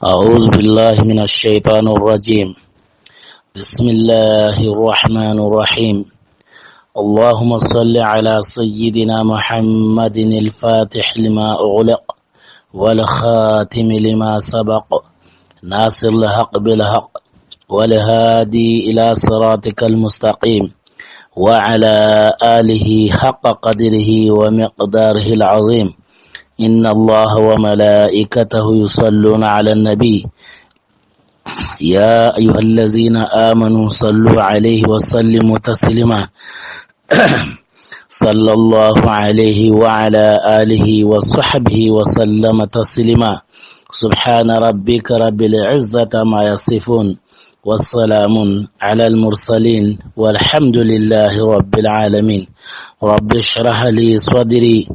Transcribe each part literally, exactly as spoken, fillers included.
أعوذ بالله من الشيطان الرجيم. بسم الله الرحمن الرحيم. اللهم صل على سيدنا محمد الفاتح لما أغلق والخاتم لما سبق ناصر الحق بالحق والهادي إلى صراطك المستقيم وعلى آله حق قدره ومقداره العظيم. إن الله وملائكته يصلون على النبي، يا أيها الذين آمنوا صلوا عليه وسلموا تسليما. صلى الله عليه وعلى آله وصحبه وسلم تسليما. سبحان ربك رب العزة عما يصفون، وسلام على المرسلين، والحمد لله رب العالمين. رب اشرح لي صدري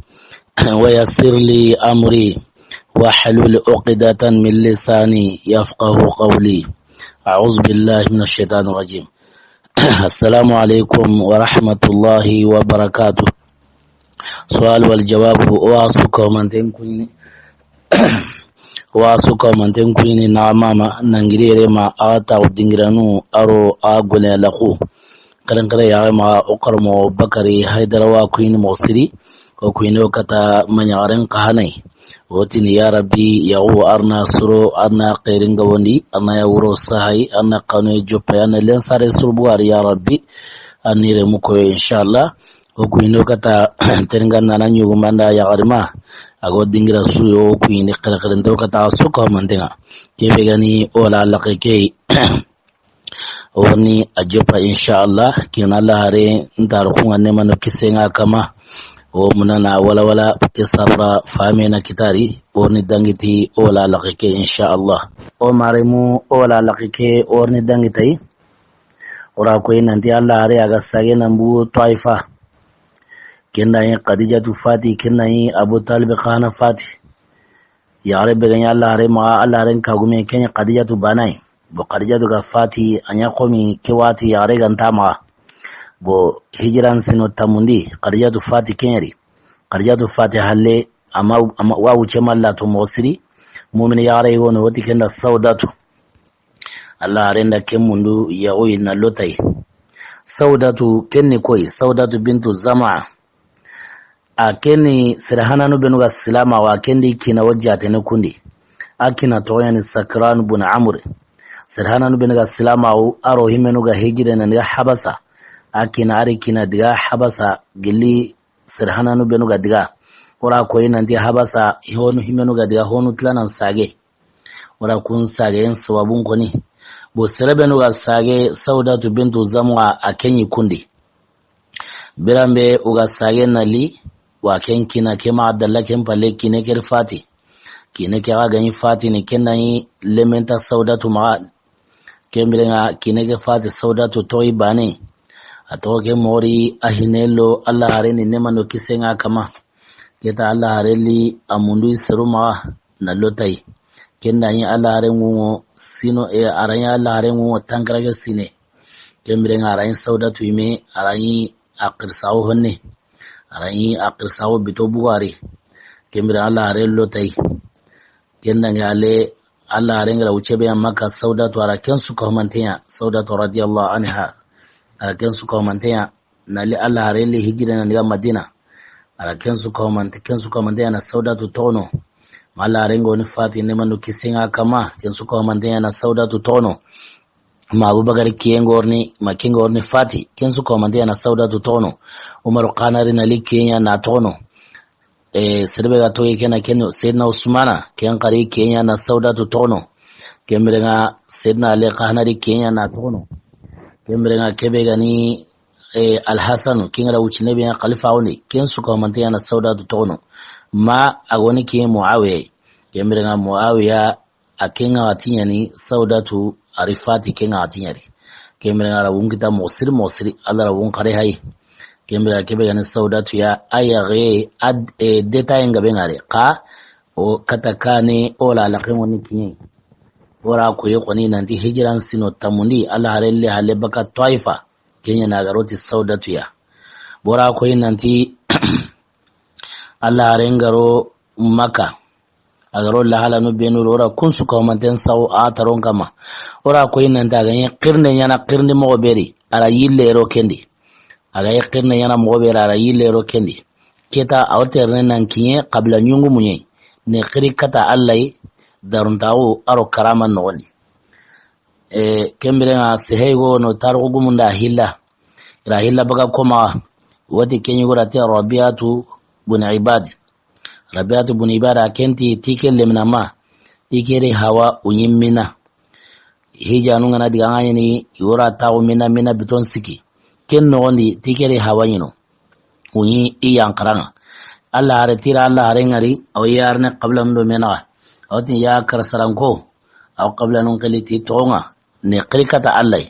ويسر لي أمري واحلل عقدة من لساني يفقه قولي. أعوذ بالله من الشيطان الرجيم. السلام عليكم ورحمة الله وبركاته. سؤال والجواب. Wa su ko manten kuni. Wa su ko manten kuni na mama nangirere ma a ta dingiranu aro a gole laku. Karen kare ya ma o karmo Bakari Haidara wa kuni mo siri. O kuyini o kata maɲaxaren xa hanay. O tini, ya Rabbi, yaxu arna suro, arna xeerin gabondi, arna ya wuro sahay, arna xanuye joppay, arna lensare surbuwari, ya Rabbi. Arni remu koyo, inshallah. O kuyini o kata teringan nana ɲugumanda yaxarima. A go dingira suyo, o kuyini xerexerente o kata su ko mantenga. Kebe gani o la laqe key. Woni a joppa, inshallah. Ken Allah hare ntaru xunga nemano kisenga kama. O munana wala wala ke sabra famena kitari. Woni dangiti o la laqe ke, inshallah. O maremu o la laqe ke woni dangitay. Ora koy nanti Allah hare a ga sage nan bu Taifa. Kenda yi Khadijatu fati, kenda yi Abu Talib xana fati. Yaxare be ga ɲa Allah hare maxa, Allah haren kagume ken ɲa Khadijatu banayi. Bo Khadijatu ga fati, a ɲa xomi ke wati yaxare ga nta maxa. Bo hijiran sino tamundi, Khadijatu fati ken ɲa ri. Khadijatu fati halle, ama, ama wa wuce malla to moxo siri. Mumini yaxare yigo no woti kenda Saudatu. Allah haren da ken mundu yaxuyi na lotay. Saudatu ken ni koy, Saudatu bintu Zama. A ken ni sere hananu benu ga silama wa ken di kina wo jatene kundi. A kina toxo ɲa ni Sakran bun Amr. Sere hananu benu ga silama wo aro himenu ga hijire na ni ga Habasa. A kina ari kina diga Habasa gilli sere hananu benu ga diga. Ora koyi nanti Habasa honu himenu ga diga honu tilanan sage. Wala kun sage en sababun koni. Bo sere benu ga sage Saudatu bintu Zam'a a ken ɲi kundi. Biranbe o ga sage na li wa ken kina ke ma dalla ken palle kine ke fati. Kine ke ga ɲi fati ni ken na ɲi lementa Saudatu maxa. Ken birenga kine ke fati Saudatu toxi bane. A toxo ke mori a hinello Allah hare ni nemano kisenga kama. Keta Allah hare li a mundu seru maxa na lotay. Ken da ɲi Allah hare ŋuŋo sino e a ra ɲi Allah hare ŋuŋo tankara ke sine. Ken birenga a ra ɲi Saudatu ime a ra ɲi a xirsaxu honne. A ra ɲi a xirsaxu bito bugari. Ken birenga Allah hare lotay. Ken da ŋa ale Allah hare ngara wucebe ya Makka Saudatu a ra ken su ko manteya Saudatu radiyallahu anha. A ra ken su ko manteya na li Allah hare li hijire na diga Madina. A ra ken su ko mante, ken su ko manteya na Saudatu toxono. Ma Allah hare ngo ni fati nemano kisenga kama ken su ko manteya na Saudatu toxono. Ma Abubakar kiye ngorni ma kiye ngorni fati ken su ko manteya na Saudatu toxono. Umaru xanari na li kiye ɲa na toxono. E, sere be ga toge kena ken Seydina Usmana, ken xari kiye ɲa na Saudatu toxono. Ken birenga Seydina Ali xanari kiye ɲa na toxono. Ken birenga kebe gani e, Alhasan ken gara wucine be ɲa xalifa woni ken su ko manteya na Saudatu toxono. Ma a goni kiye Muawiya. Ken birenga Muawiya a ken ŋa ti ɲa ni Saudatu a ri fati ken ŋa ti ɲa ri. Ken birenga ra wun kita moxo siri moxo siri Allah ra wun xare hay. Ken birenga kebe gani Saudatu ya a yaxe ad e detail ngabe ngare xa o kata kane o la laqe ŋoni kiye. Ora koyi xoni nanti hijiran sino tamundi Allah hare le halle baka Taifa. Ken ɲa na garoti Saudatu ya. Bora koyi nanti Allah hare ngaro Makka. A ga ro lahalanu benu ro, o ra kun su kahumanten saxu a taron kama. O ra koyi nanti a ga ɲi xirinde ɲaana xirindi moxo be ri, a ra yille ro ken di. A ga ɲi xirinde ɲaana moxo be ri, a ra yille ro ken di. Ke ta a wo terene nan kiɲe xabila ɲungu muɲe. Ne xiri kata Alla yi, daruntaxu a ro karama noxon di. E, ken biren ŋa sehey go no tarixu gumun da hilla. I ra hilla baga koma, wati ken ɲi go ra ti Rabiatu bun Ibad. Rabiatu bun Ibad a ken ti, ti ke leminama, i ke ri hawa u ɲi Mina. Hijanu ŋa na diga ŋa ɲi ni, i wo ra taxu Mina, Mina biton siki. Ken noxon di, ti ke ri hawa ɲi no. U ɲi i yanxaran ŋa. Alla hare ti ra, Alla hare ŋari, a wo yarne xabilanun do me naxa. A wo ti ya karsaranko, a wo xabilanun xili ti toxon ŋa, ne xiri kata Alla yi.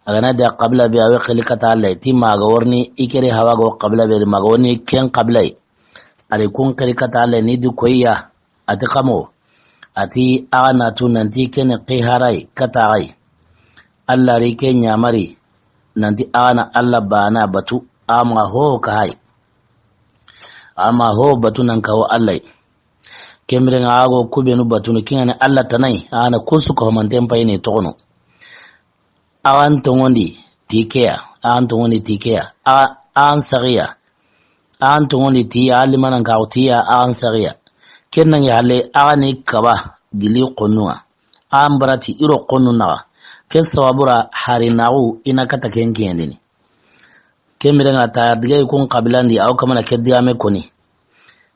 A ga na da xabila be, a wo xiri kata Alla yi. Ti ma ga wa riini i ke ri hawa ga wo xabila be, ma ga wa riini ken xabila yi. A ri kun xiri kata Alla yi, ni du koyi ya, a ti xa mo. A ti a ga na tu nanti ken ni xihara yi kata xa yi. Alla ri ke ɲamari nanti a ga na Alla baane batu, a ma ho ka hay. A ma ho batu nan kawo Alla yi. Ken biren ŋa a go kubenu batu no, ken ŋa ni Alla tana yi, a ga na kun su kahumanten payi ne toxo no. A ga n toŋondi ti ke ya, a ga n toŋondi ti ke ya, a, a ga n saxiya. A ga n toŋondi ti ya, a limanan ka ti ya, a ga n saxiya. Ken nan ŋa halle, a ga ni kaba gili xonnun ŋa. A ga n bara ti i ro xonnun naxa. Ken sababu ra hari naxu i na kata ken kiyandini. Ken biren ŋa ta diga i kun xabilan di, a wo kamana ke diga me koni.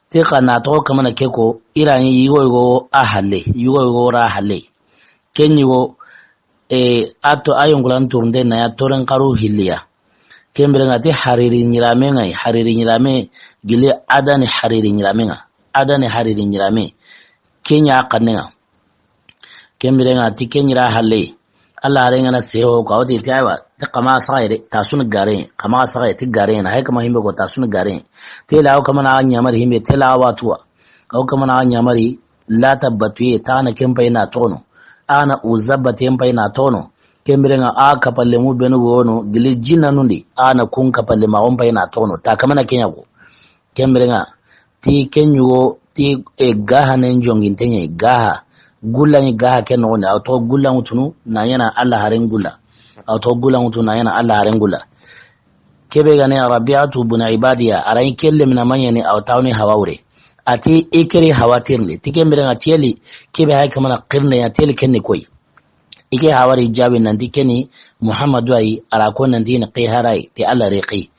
Ti xa na toxo kamana ke ko, i ra ɲi yugo yugo a halle, yugo yugo ra halle. Ken ɲi go, e, a to a yonkulan turunte na ya toren xaru hilliya. Ken biren ŋa ti hariri ɲirame ŋa yi, hariri ɲirame gili Adani hariri ɲirame ŋa. Adani hariri ɲirame. Ken ɲa xanne ŋa. Ken biren ŋa ti ken ɲi ra halle. Alla hare ŋa na seho ko, a wo ti ti aywa, ti xa ma saxaye de, ta sunu gare, xa ma saxaye ti gare na, hay kama himbe ko ta sunu gare. Tela a wo kamana ɲamari himbe, tela a watuwa. A wo kamana ɲamari, Lata batuye, ta na ken payi na toxo no. A na Uzza batuyen payi na toxo no. Ken biren ŋa a kapalle mu benu go no, gili jinnanun di, a na kun kapalle ma on payi na toxo no. Ta kamana ken ɲa ko. Ken biren ŋa, ti ken ɲi go, ti, e, gaha nen jonginte ɲa yi, gaha. Gulla ni gaha ken noxon di, a wo toxo gulla ŋutunu, na ɲaana Alla haren gulla. A wo toxo gulla ŋutunu, na ɲaana Alla haren gulla. Kebe ga ni Rabiatu bun Ibadiya, a ra ɲi ke leminama ɲa ni, a wo taxu ni hawa wure. A ti i ke ri hawa tirindi, ti ken biren ŋa teli, kebe hay kamana xirinde ya teli ken ni koyi. I ke hawa ri jaabi nanti ken ni Muhammadu yi, a ra ko nanti i ni xihara yi, ti Alla ri xi.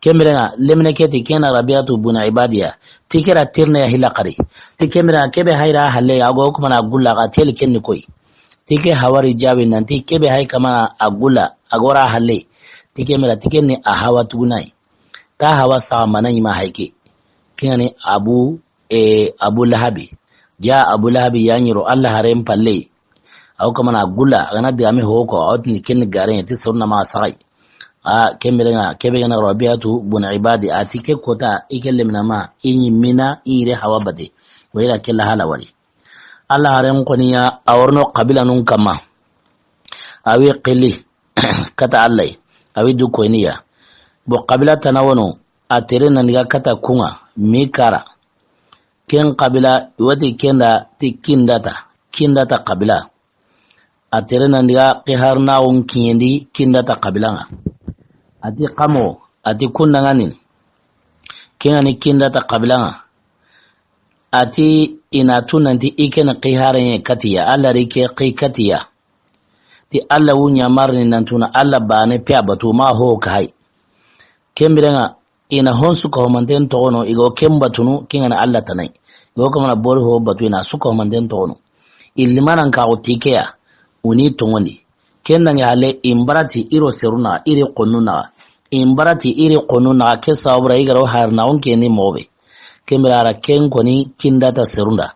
Ken biren ŋa, lemine ke ti ken na Rabiatu bun Ibadiya, ti ke ra tirinde ya hilla xari. Ti ken biren ŋa, kebe hay ra halle, a go kamana gulla xa teli ken ni koyi. Ti ke hawa ri jaabi nanti kebe hay kamana a gulla, a go ra halle. Ti ken biren ŋa, ti ken ni a hawa tuguna yi. Ta hawa saxa mana ɲi ma hay ke. Ken ŋa ni Abu, e, Abu Lahabi. Ja Abu Lahabi ya ɲi ro Alla haren palle. A wo kamana gulla, a ga na diga me ho ko, a wo ti ni ken gare, ti sorona ma saxay. A, ken biren ŋa, kebe ga na Rabiatu bun Ibadi, a ti ke kota, i ke leminama, i ɲi Mina, i ri hawa bate. Wa i ra ke lahala wari. Alla haren koni ya, a wo ri no xabilanun kama. A wi xili, kata Alla yi. A wi du koyini ya. Bo xabila tana wo no, a tere nan diga kata kun ŋa, mi kara. Ken xabila, i wa ti ken da ti Kindata, Kindata xabila. A tere nan diga xiharinaxun kiɲendi Kindata xabila ŋa. A ti xa mo, a ti kun da ŋa ni. Ken ŋa ni Kindata xabila ŋa. A ti i na tu nanti i ke ni xihare ɲa kati ya, Alla ri ke xi kati ya. Ti Alla wu ɲamarini nanti na Alla baane pe a batu ma ho ka hay. Ken biren ŋa, i na hon su kahumanten toxo no, i ga wo ken batunu, ken ŋa na Alla tana yi. I ga wo kamana bori ho batu, i na su kahumanten toxo no. I limanan ka xo ti ke ya, u ni toŋondi. Ken da ŋa halle, i n bara ti i ro seru naxa, i ri xonnu naxa. I n bara ti i ri xonnu naxa, ke sababu ra i ga ro harinaxun ke ni moxo be. Ken biren a ra ken koni Kindata serun da.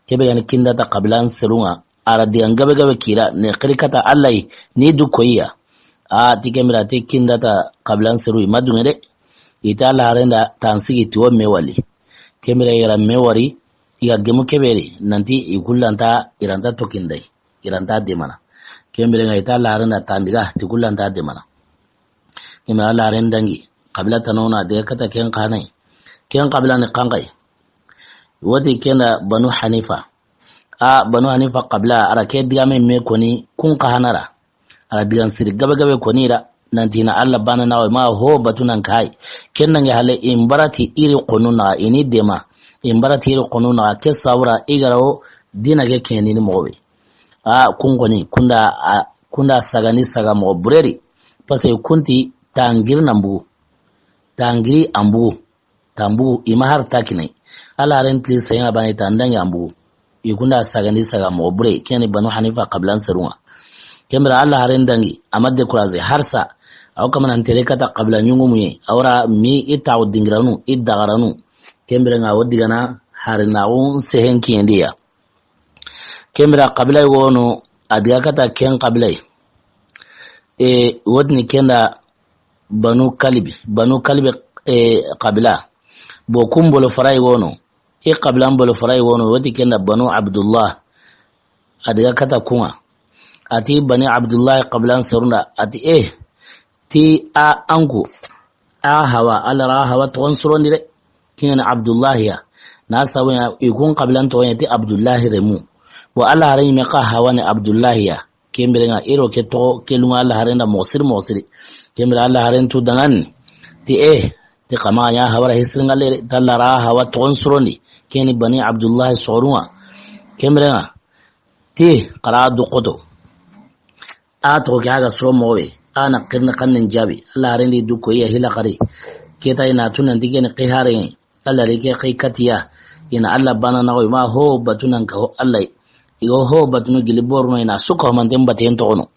Kebe ga ni Kindata xabilan serun ŋa, a ra digan gabe gabe kira, ne xiri kata Alla yi, ni du koyi ya. A ti ken biren a ti Kindata xabilan seru i ma duŋe de. I ti Alla haren da tansigi ti wo me wali. Ken biren i ga ra me wari, i ga gemu kebe ri, nanti i kullanta, i ra nta tokinday, i ra nta demana. Ken biren ŋa i ti Alla haren da tandiga, ti kullanta demana. Ken biren Alla haren dangi, xabila tana wo na de kata ken xa na yi. Ken xabila ni xa n xa yi. Woti kenda Banu Hanifa. A Banu Hanifa qabila, a ra ke digame me koni kun xa hana ra. A ra digan siri gabe gabe koni ra. Nanti na Alla bana na ma ho batu nan kai. Ken nange hale i mbarati iri konu na ini dema. I mbarati iri konu na ke sawra i ga ra wo dina ke keni ni moxo be. A kun koni kunda a, kunda sagani saga moxo bureri. Parce que kunti tangiri na mbugu. Tangiri a mbugu. Tambu i ma har takinai. Alla haren tili sayin a bane ta ndangi a mbugu. I kunda sagandi saga moxo bure. Keni Banu Hanifa qabilan serunga. Kembira Alla haren dangi. A ma décourager harsa. Aw kamana ntere kata qabila nyungu muye. Awra mi i tawo dingiranu, i dagaranu. Kembira nga wo digana haren na gun sehen kiyendiya. Kembira qabila wono a diga kata ken qabila. E, wotini kenda Banu Kalibi, Banu Kalibi, e, qabila. Bo kun bolo farai wono. E qabilan bolo farai wono, woti kenda Banu Abdullah. A diga kata kunga. Ati Bani Abdullah qabilan serunda. Ati, eh, ti a anku. A hawa, Alla ra hawa toxon surondi de. Kingani Abdullahi ya. Na sabu ya, i kun qabilan toxon ya ti Abdullahi remu. Bo Alla haren me xa hawa ni Abdullahi ya. Kembere nga iro ke toxo, ke lunga Alla haren da moxo siri, moxo siri. Kembere Alla haren tu dangan. Ti eh, ti kama ya hawara hisir ngale, ta Alla ra hawa toxon surondi. Keni Bani Abdullahi sorunga. Kembere nga. Ti, xara du xoto. A toxo ke a ga soro moxo be. A na xirni xannen jaabi. Alla haren di du ko iya hila xari. Keta ina tu nanti keni xi haren. Alla ri ke xi katiya. Ina Alla bana na ko i ma ho batu nan ka ho Alla. I go ho batu no gili boruno ina suko manten baten toxono.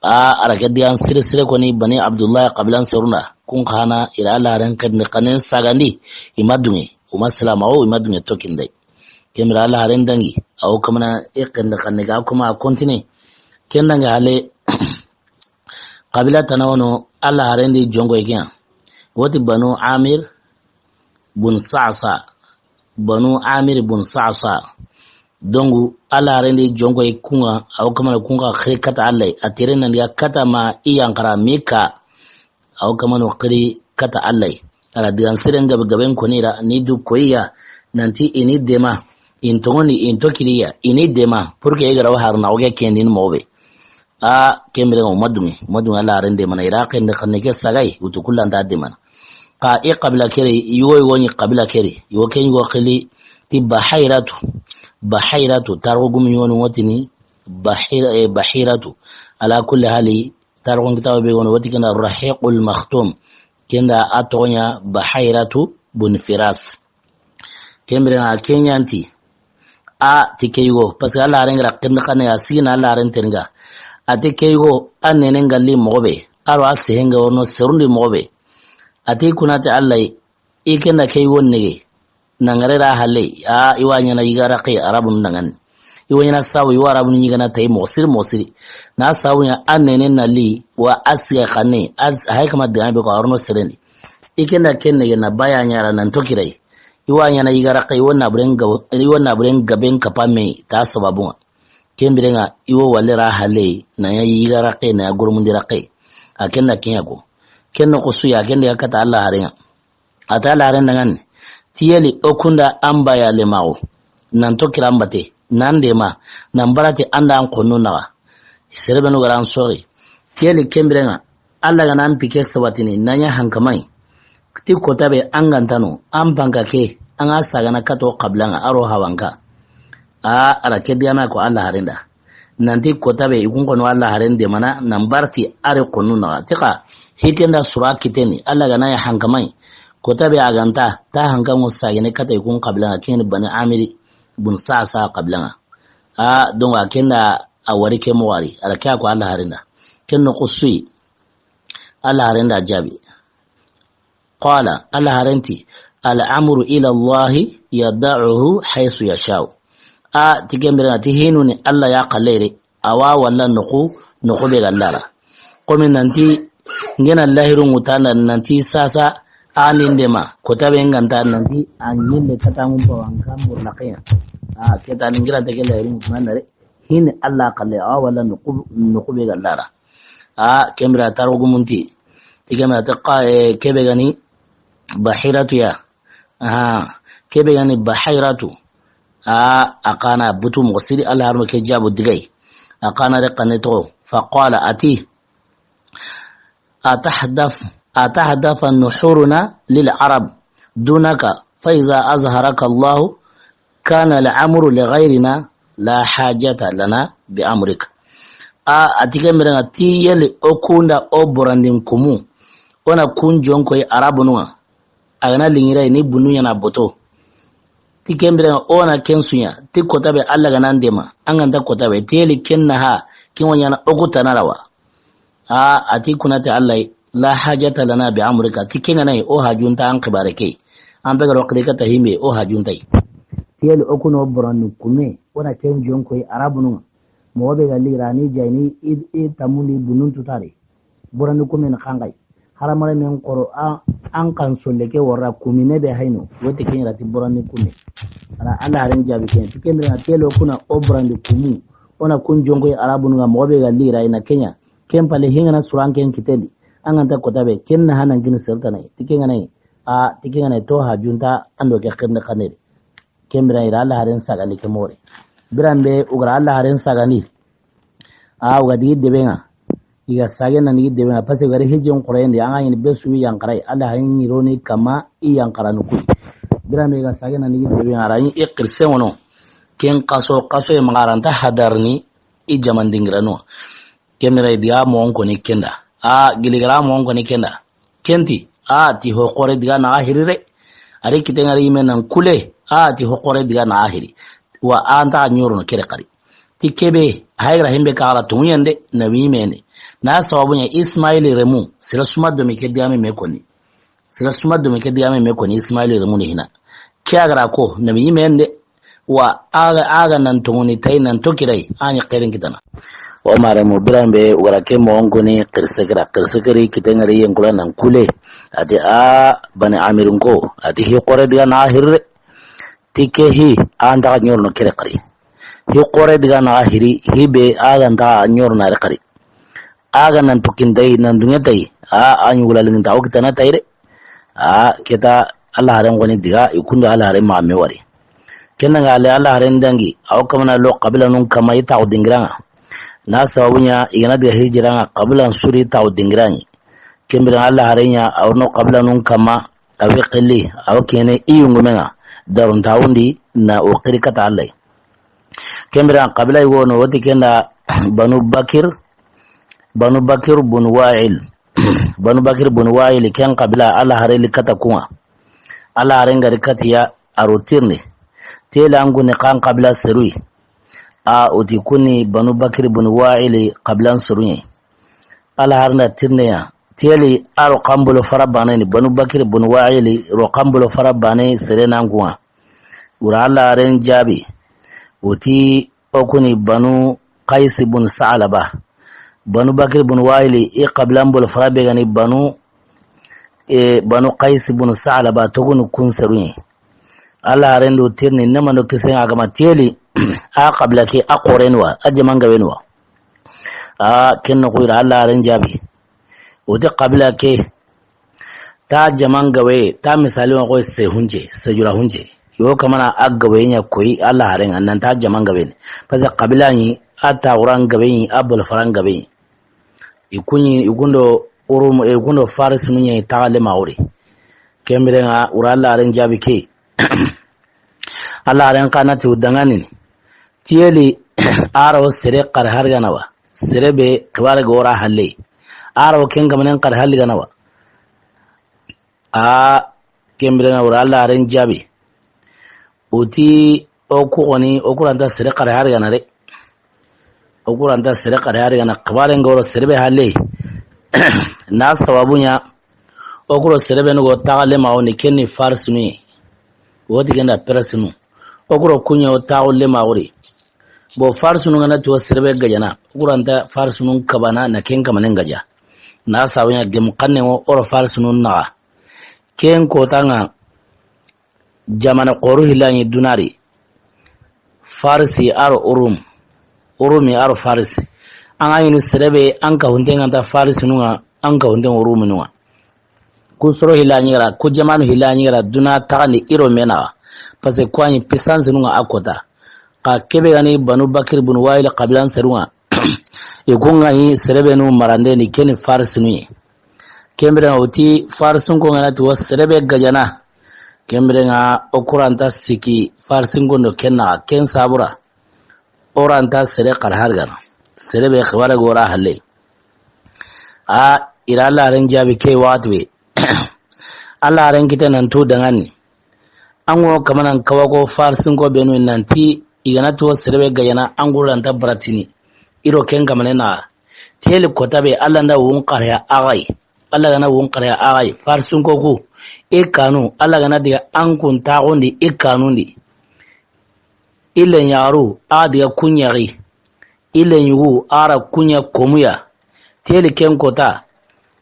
A, a ra ke diyan sire sire koni Bani Abdullahi qabilan serunda. Kun xana ira Alla haren xirni xannen sagandi. I ma dunge. U ma salama o, i ma dunge tokindai. Kembira Alla haren dangi, awo kamana i kende xanne ga kuma a continue. Ken dangi hale, qabila tana wono Alla haren di jonko ikiya. Woti Banu Amir bun Sa'sa. Banu Amir bun Sa'sa. Dongu Alla haren di jonko ikunga, awo kamana kunga xiri kata Alla, a tere nan ya kata ma i yankara mika. Aw kamano xiri kata Alla. Ala digan siren gabe gaben konira ni du koyiya nanti ini dema. In tongoni in tokiriya ini dema. Pour que igara wa harna oge kendin mobe. A kembere mo madungi. Madungi Alla haren de mana ira kende xanne ke sagai. Utu kullanta de mana. Ka i qabila kere, iwo iwo ni qabila kere. Iwo ken iwo xili ti Bahairatu. Bahairatu. Targo gumi iwo ni wotini Bahira, eh, Bahiratu. Ala kulli hali, Tarixun kitabu be gono, woti kenda Rahiqul Makhtum. Kenda a toxonya Bahairatu bun Firas. Kembere nga kenyanti. A ti keygo, parce que Alla haren gara kenda xane a sigina Alla haren tenga. A ti keygo, a nenen galli moxo be. Aro a sehenga wono serundi moxo be. A ti kunati Alla, i kenda ke i wo nege. Nangare ra halle, a, i wa ɲana yiga raqe Arabun dangani. I wa ɲana sabu, i wa Arabun ɲigana tay moxo siri, moxo siri. Na sabu ɲa, a nene na li, wa a siga xanne, a s-, hay kama digan be ko a rono serendi. I kenda ken nege na baya ɲara nan tokirai. I wa ɲana yiga raqe, i wa naburen gabo, i wa naburen gaben kapame, ta sababunga. Ken birenga, i wo wale ra halle, na ɲa yiga raqe, na ɲa gurumundi raqe. A kenda kenya ko. Ken no ko suya, kenda ya kata Alla harenga. A ta laren dangan, tiyeli o kunda an baya le mago. Nan to kiran bate, nan de ma, nan barate anda an konno naga. Serebenu garan sori. Tiyeli kembirenga, Alla ga nan pike sabatini, nanya hankamai. Ti kota be an gantano, an banka ke, an ga sagana kato kablanga, aro hawanka. A, ara ke diana ko Alla harenda. Nanti kota be, i kun kono Alla haren de mana, nan barti are konu naga. Tika, hikenda sura kiteni, Alla gana ya hankamai. Kota be aganta, ta hankamu sagene kata i kun kablanga, keni Bani Amiri, bun Sa'sa kablanga. A, donc a kenda a wari ke mo wari, ara ke ko Alla harenda. Ken no kusui, Alla harenda jabi. Qala, Alla harenti, "Al amru ila Allahi yada'uhu haythu yasha'u." A, ti kembere na ti hinu ni Alla ya kalere, awa walla noku, noku be gallara. Komi nanti, ngena lahiru ngutana nanti sasa, a ninde ma, kota be nganta nanti, a nginde kata ngumpa wanka murna kaya. A, keta ningira te ke lahiru ngutana re, hini Alla kalle, awa walla noku, noku be gallara. A, kembira taro gumunti. Ti kembira ta qa-, eh, kebe gani, Bahiratu ya. Aha. Ke be ga ni Bahayratu. A, a xa na butu moxo siri, Alla haaren ke jaabu digayi. A xa na ri xa ne toxo. Fa qala, a ti, "Atahdath, atahdath nuhuruna lil Arab dunaka, fa iza azharaka Allahu kana al-amru li ghayrina la hajata lana bi amrik." A, a ti ke mire ŋa ti yeli o kunda o borandin kumu, o na kun jonko yi Arabunu ŋa. A ga na lingira ni bunu ɲa na boto. Ti ke mire ŋa o na ken su ɲa, ti kota be Alla ga na ndema, an ga nta kota be, ti yeli ken na ha, ken wa ɲaana o ku tana ra wa. A, a ti kuna ti Alla, "La hajata lana bi amrika." Ti ken ga na yi, o hajunta an xibaare ke. An be ga ro xiri kata himbe, o hajunta yi. Ti yeli o kuno borandin kume, o na ken jonko yi Arabunu ŋa. Moxo be ga lira ni jayini i, i tamundi bunun tutare. Borandin kume ni xanxayi. Haramare men xoro a, an kan solle ke wara kumine be hayno. Wote ken ra ti borandin kume. Ala Alla haaren jaabi ken. Ti ken mire ŋa ti yeli o kuna o borandin kumu. O na kun jonko yi Arabunu ŋa moxo be ga lira i na ken ɲa. Ken pale hingana suran ken kiteli. An ga nta kota be, ken na hanan gini sertana yi. Ti ken ga na yi. A, ti ken ga na yi to hajunta an do ke xirinde xaneri. Ken bire i ra Alla haaren sagandi ke moxo ri. Biran be u ga ra Alla haaren sagandi. A, u ga digi debe ŋa. I ga sage na digi debe ŋa, parce que u ga ri hijjen xoroyen di, an ga ɲi ni be su yanqara yi, Alla haaren ɲi ro ni kama i yanqaranu ku yi. Biran be i ga sage na digi debe ŋa, a ra ɲi i xirise ŋono. Ken xaso, xaso ye maxa ra nta hadarini i jaman dingiranu. Ken bire i diga moxon koni ken da. A, gili ga ra moxon koni ken da. Ken ti, a ti ho xoore diga na a hiri re. A ri kite ŋa ri yime nan kule, a ti ho xoore diga na a hiri. Wa an ta ɲorono kere xari. Ti kebe, hay ga ra himbe ka ra tungu yande, nabi yime ne. Na sababu ɲa Ismaili remu, sira suma do mi ke diga me me koni. Sira suma do mi ke diga me me koni, Ismaili remu ni hina. Ke a ga ra ko, nabi yime ne, wa a ga, a ga nan tongoni tayi nan to kiray, a ɲi xeerin kitana. O mare mu biran be, u ga ra ke moxon koni xirise kira, xirise kiri kite ŋa ri yen kula nan kule. A ti a bani Amirin ko, a ti hi xoore diga na a hiri re. Ti ke hi, an ta ɲorono kere xari. Hi xoore diga na a hiri, hi be a ga nta ɲorono a ri xari. A ga nan tukin tayi, nan duŋe tayi. A, a ɲugula lingin ta o kitana tayi re. A, keta Alla haaren koni diga, i kundo Alla haaren maxa me wari. Ken ŋa le Alla haaren dangi, a wo kamana lo xabilanun kama i taxu dingira ŋa. Na sababu ɲa, i ga na diga hijira ŋa, xabilan su ri taxu dingira ŋa. Ken bire Alla haaren ɲa, a wo no xabilanun kama, a wi xili, a wo kene i yungume ŋa. Darun taxundi, na o xiri kata Alla yi. Ken bire xabila yi wono, woti ken da Banu Bakir, Banu Bakir bun Wa'il. Banu Bakir bun Wa'il, ken xabila, Alla haaren li kata ku ŋa. Alla haaren ga ri kati ya, a ro tirindi. Tela an kuni kan xabila seru yi. A, woti kuni Banu Bakir bun Wa'il xabilan seru yi. Alla haaren da tirindi ya. Teli a ro xanbolo fara bane ni, Banu Bakir bun Wa'il ro xanbolo fara bane sere nan ku ŋa. Wura Alla haaren jaabi. Woti o kuni Banu Qaysi bun Sa'laba. Banu Bakir bun Wa'ili, i xabilan bolo fara be ga ni Banu, e, Banu Qaysi bun Sa'laba, togunu kun seru yi. Alla haaren do tirindi, ne mando kisen ŋa ga ma teli, a xabila ke, a xoore ni wa, a jaman gabe ni wa. A, ken noxu yi ra Alla haaren jaabi. Woti xabila ke, ta jaman gabe, ta misali wa xoyi se hunje, se jura hunje. Yo kamana a gabe ɲa koyi Alla haaren ŋa, nan ta jaman gabe ni. Parce que xabila ni, a ta wuran gabe ni, a bolo faran gabe ni. I ku ɲi, i kundo Urum, i kundo Faris nu ɲa i taxale ma wuri. Ken bire ŋa, wura Alla haaren jaabi ke. Alla haaren xa na ti u danŋa ni. Teli, a ro sere xari hari ga na wa. Sere be xibaare ga wara halle. A ro ken kamanen xari halle ga na wa. A, ken bire ŋa wura Alla haaren jaabi. Woti o ku xoni, o ku ra nta sere xari hari ga na de. O ku ra nta sere xari hari ga na, xibaare ga wara sere be halle. Na sababu ɲa, o ku ro sere be ni go taxale ma woni ken ni Faris nu yi. Woti ken da Perse nu. O ku ro ku ɲa o taxale ma wuri. Bo Faris nu ga na ti o sere be gajana. O ku ra nta Faris nu kabana na ken kamanen gaja. Na sababu ɲa gem xanne ŋo o ro Faris nu naxa. Ken kota ŋa jamana xoru hilani dunari. Farisi a ro Urum. Urumi a ro Farisi. An ga ɲi ni sere be an ka hunte ŋa nta Farisi nu ŋa, an ka hunte Urumi nu ŋa. Ku soro hilla ɲi gara, ku jamaanu hilla ɲi gara, duna taxandi i ro me naxa. Parce que ku wa ɲi puissance nu ŋa a kota. Xa kebe ga ni Banu Bakr bun Wa'il xabilan seru ŋa. I ku ŋa ɲi sere be nu marande ni, ke ni Farisinu ye. Ken biren ŋa o ti Farisinko ŋa na ti wo sere be gajana. Ken biren ŋa o ku ra nta siki Farisinko ndo ken naxa, ken sabu ra. O ra nta sere xara hari gana. Sere be xibaare ga o ra halle. A, i ra Alla haren jaabi ke waxati be. Alla haren kite nan tu dangani. An ŋo kamanan kawa ko Farisinko be nu nanti i ga na ti wo sere be gajana, an ku ra nta baratini. I ro ken kamane naxa. Teli kota be Alla nda wun xara ya axa yi. Alla ga na wun xara ya axa yi. Farisinko ku. I kanu. Alla ga na diga an kun taxundi i kanundi. I le ɲaxaru, a diga ku ɲaxi. I le ɲugu, a ra ku ɲa komuya. Teli ken kota.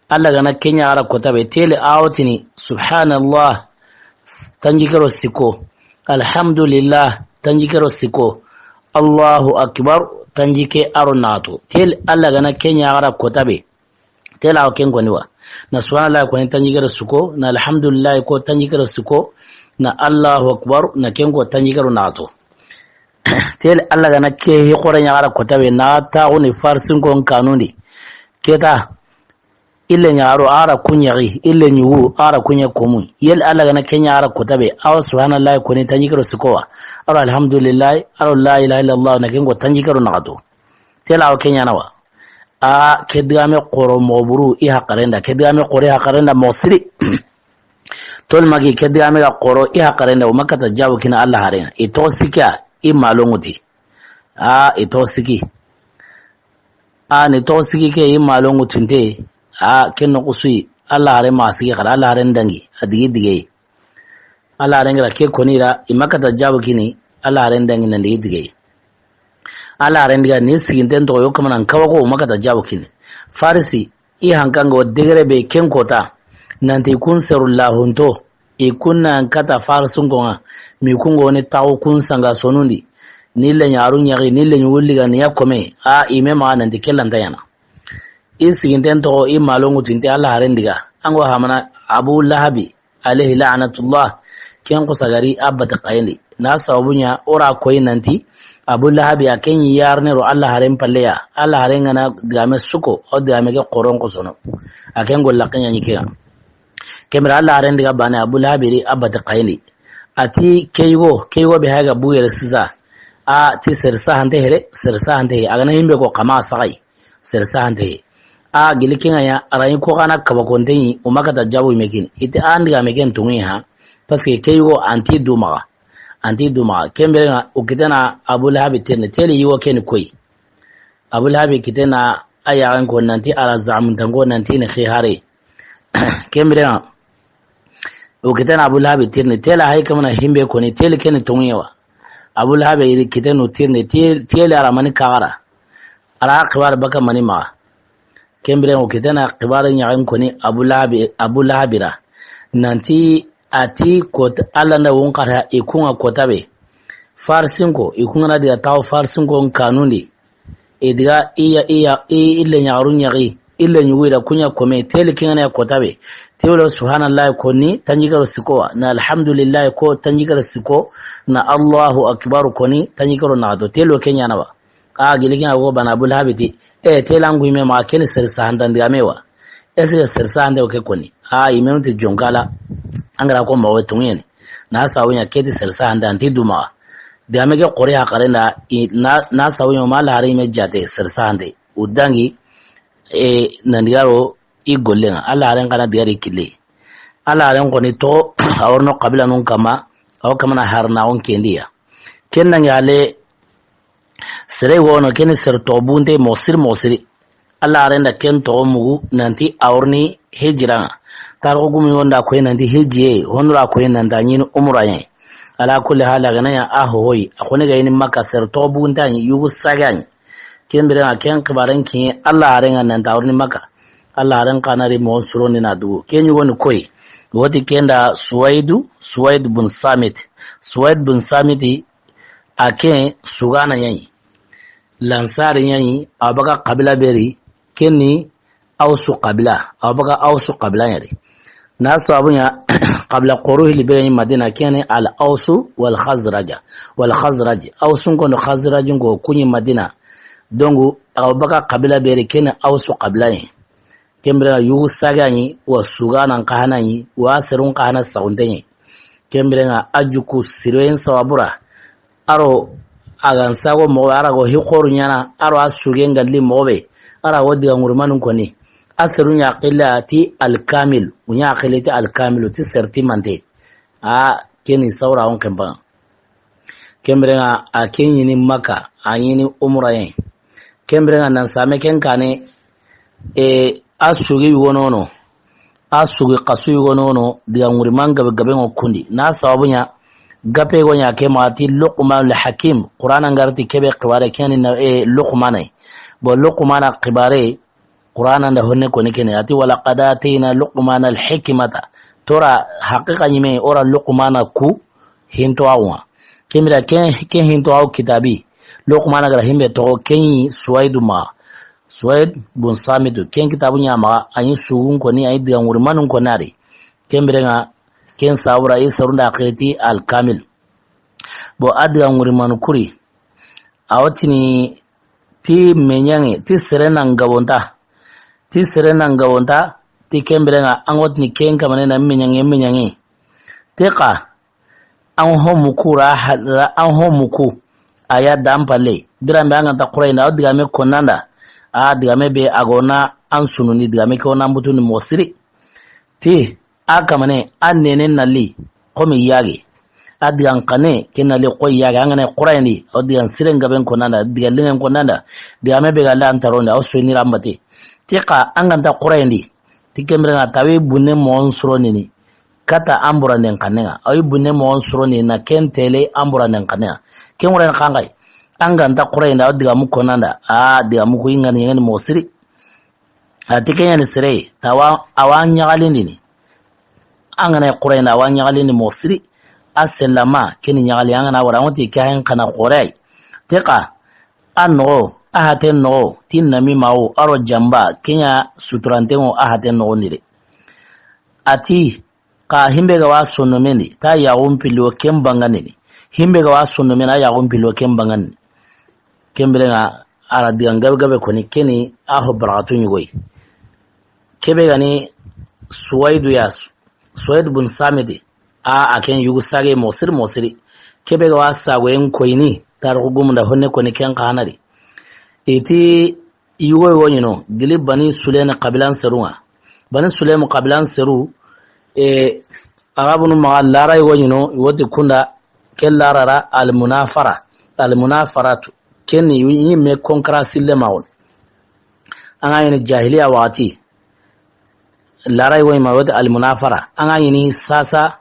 Alla ga na ke ɲa a ra kota be. Teli a wo tini, Subhanallah, tanjikke ro sikko. Alhamdulillah, tanjikke ro sikko. Allahu Akbar, tanjikke a ro naxato. Teli Alla ga na ke ɲa a ra kota be. Tela o ken koni wa. Na subhanallah koni tanjikke ro sikko, na alhamdulillah ko tanjikke ro sikko, na Allahu Akbar, na ken ko tanjikke ro naxato. Teli Alla ga na ke hi xore ɲa a ra kota be, na taxundi Farisinko kanundi. Keta, i le ɲaxaru a ra ku ɲaxi, i le ɲugu a ra ku ɲa komu. Yeli Alla ga na ke ɲa a ra kota be, a wo subhanallah koni tanjikke ro sikko wa. A ro alhamdulillah, a ro la ilaha illallah, na ken ko tanjikke ro naxato. Tela o ke ɲa na wa. A, ke digame xoro moxo buru i haqaren da. Ke digame xoro i haqaren da moxo siri. Tol magi ke digame ga xoro i haqaren da, o ma kata jaabu kini Alla haren ŋa. I toxo siki ya, i malonguti. A, i toxo siki. A, ni toxo siki ke i malongutinte. A, ke noxu su yi. Alla haren ma siki xara, Alla haren dangi. A digi dige. Alla haren ga ra ke koni ra, i ma kata jaabu kini, Alla haren dangi nan digi dige. Alla haren diga ni siginten toxo yo kamanan kawa ko, o ma kata jaabu kini. Farisi, i hankan ga wo degere be ken kota, nanti kun seru lahunto, i kun nan kata Farisinko ŋa, mi kun ga wo ni taxu kun sanga sonundi, ni le ɲaxaru ɲaxi, ni le ɲugu liga, ni ya kome, a, i me maxa nanti ke lanta ɲaana. I siginten toxo, i malongutinte Alla haren diga. An ga wo hamana Abu Lahabi, alayhi la'natullah, ken xusa ga ri a bati xayen di. Na sababu ɲa, o ra koyi nanti, Abu Lahabi a ken ɲi yarne ro Alla haren palle ya. Alla haren ga na digame sikko, o digame ke xoron xosono. A ken golla ken ɲa ɲi ke ya. Ken bire Alla haren diga bane Abu Lahabi ri a bati xayen di. A ti ke yugo, ke yugo be haga bu yere sisa. A ti sere sahante here, sere sahante he. A ga na himbe ko kama saxayi. Sere sahante he. A gili ke ŋa ya, a ra yi ko xa na kaba konte ɲi, o ma kata jaabu i me kini. I ti an digame ken tungu ha. Parce que ke yugo anti du maxa. Anti du maxa. Ken bire ŋa, o kitana Abu Lahabi tirni. Teli yugo ken koyi. Abu Lahabi kitana a yaxen ko nanti a ra zamuntan ko nanti ni xihare. Ken bire ŋa. O kitana Abu Lahabi tirni, tela hay kamana himbe koni, teli keni tonguye wa. Abu Lahabi iri kitenu tirni, teli, teli a ra mani kaxara. A ra xibaare baka mani maxa. Ken bire o kitana xibaare ɲaxen koni Abu Lahabi, Abu Lahabi ra. Nanti a ti kot-, Alla nda wun xara i kun ŋa kota be. Farisinko, i kun ŋa na diga taxu Farisinko kanundi. I diga i ya, i ya, i, i le ɲaxaru ɲaxi, i le ɲugu i da ku ɲa kome, teli ke ŋa na ya kota be. Tewlo subhanallah ko ni tanjikke ro sikko wa, na alhamdulillah ko tanjikke ro sikko, na Allahu akbar ko ni tanjikke ro naxato. Telo ke ɲa na wa. A gili ke ŋa go bana Abu Lahabi ti. E, tela ngu i me maxa ken sere sahantan digame wa. Est-ce que sere sahante o ke koni? A, i menu ti jonkala. An ga ra ko ma wo tongeni. Na sawu ɲa ke ti sere sahante anti du maxa. Digame ke xori haqaren da, i, na, na sawu ɲa ma Alla haren i me jaate sere sahante. U dangi, e, nan diga ro i gollen ŋa. Alla haren xa na diga ri kille. Alla haren koni to, a wori no xabilanun kama, a wo kamana harna on kendiya. Ken nangi ale, sere wono keni sere toxo bunte moxo siri moxo siri. Alla haren da ken toxo mugu nanti a wori ni hijira ŋa. Tarixu gumi wonda koyi nanti hijiye, hondura koyi nanti a ɲini umura ɲa. Ala kulli hali a ga na ɲa a hohoyi, a xoni ga yini Makka sere toxo bunte a ɲi, yugu sage a ɲi. Ken bire ŋa ken xibaren kiɲe Alla haren ŋa nanti a wori ni Makka. Alla haren xa na ri moxon surondi na dugu. Ken ɲugoni koyi. Woti ken da Suwaidu, Suwaid bun Samit. Suwaid bun Samiti, a ke sugana ɲa yi. Lansari ɲa yi, a baga xabila be ri, ken ni Awsu xabila, a baga Awsu xabila ɲa ri. Na sababu ɲa, xabila xooro hilli be ga ɲi Madina, ken ni al Awsu wal Xazraja, wal Xazraj. Awsun ko do Xazrajun ko, ku ɲi Madina. Donc, awa baga xabila be ri, ken ni Awsu xabila ɲi. Ken biren ŋa yugu saage ɲi, wa suganan xa hana ɲi, wa serun xa hana saxunte ɲi. Ken biren ŋa a juku siroyen sababu ra. A ro a ga n sago moxo be, a ra go hi xoru ɲaana, a ro a sugen galli moxo be, a ra go diga ŋurimanun koni. A seru ɲa xilla ti alkamil, u ɲa xilli ti alkamilu, ti serti mante. A ken ni sawra on kempa. Ken biren ŋa a ken ɲi ni Maka, a ɲi ni umrayen. Ken biren ŋa nan same ken kane, e, a sugi yugo nono, a sugi xasu yugo nono, diga ŋuriman gabe gabe ŋo kundi. Na sababu ɲa, gape go ɲa ke ma ti Luqmanul Hakim, Qur'ana n ga ri ti kebe xibare ken ni na, e, Luqmana. Bon, Luqmana xibare, Qur'ana nda honne koni ken ni, a ti, "Wa laqad atayna Luqmana al-hikmata." Tora haqiqa ɲi me, o ra Luqmana ku hinto awa. Ken biren ŋa ke, ke hinto awa kitabi. Luqmana ga ra himbe toxo ken ɲi Suwaidu ma. Suwaid bun Samitu. Ken kitabu ɲa ma, a ɲi sugun koni, a ɲi diga ŋurimanun koni a ri. Ken biren ŋa, ken sawra i sarunda xilli ti alkamil. Bon, a diga ŋurimanu kuri. A wo tini ti meɲanŋe, ti sere nan gabonta. Ti sere nan gabonta, ti ken biren ŋa, an go tini ken kamane na meɲanŋe, meɲanŋe. Ti xa, an ho muku ra, ra, an ho muku. A ya dan palle. Biran be an ga nta xurayindi, a wo digame konnanda. A digame be a go na an sunundi, digame ke wo na an butundi moxo siri. Ti, a kamane, a nene nalli, xomi yage. A digan xane, ke nalli xo yage, an ga na xurayindi, a wo digan siren gaben konnanda, diga lingen konnanda, digame be ga la an taronda, a wo soyini ra n bate. Ti xa, an ga nta xurayindi, ti ken biren ŋa tawi bunne moxon suronini, kata an buranden xannen ŋa. A wo bunne moxon suronini, na ken tele an buranden xannen ŋa. Ken ŋuren xanxay, an ga nta xurayindi, a wo digamu konnanda, a digamu ku i ŋa ni ɲeŋeni moxo siri. A ti ke ɲa ni sere, ta wa, a wa ɲaxalindini. An ga na xurayindi, a wa ɲaxalindi moxo siri. A sellama, ke ni ɲaxali, an ga na wara, an wo ti ke hen xana xore ay. Ti xa, a noxo, a haten noxo, ti namimaxu, a ro jamba, ke ɲa suturanten ŋo, a haten noxo ni de. A ti, Xa himbe ga wa sondomen di, ta yaxun pilli wo ken bangandini. Himbe ga wa sondomen, a yaxun pilli wo ken bangandini. Ken biren ŋa a ra digan gabe gabe koni, ke ni a ho barakatu ɲugoyi. Kebe ga ni Suwaidu ya, Su-, Suwaid bun Samiti. A, a ken yugu sage moxo siri, moxo siri. Kebe ga wa sagoyen koyini, tarixu gumunda honne koni ken xa hana di. I ti Yugo yugo ɲi no, gili Bani Sulemi xabilan seru ŋa. Bani Sulemi xabilan seru, e, Arabunu maxa lara yugo ɲi no, i wo ti kunda, ke lara ra almunafara, almunafaratu. Ken ni i ɲi me konkara sille maxun. An ga ɲi ni jahiliya waxati, lara yugo ɲi ma, i wo ti almunafara. An ga ɲi ni sasa,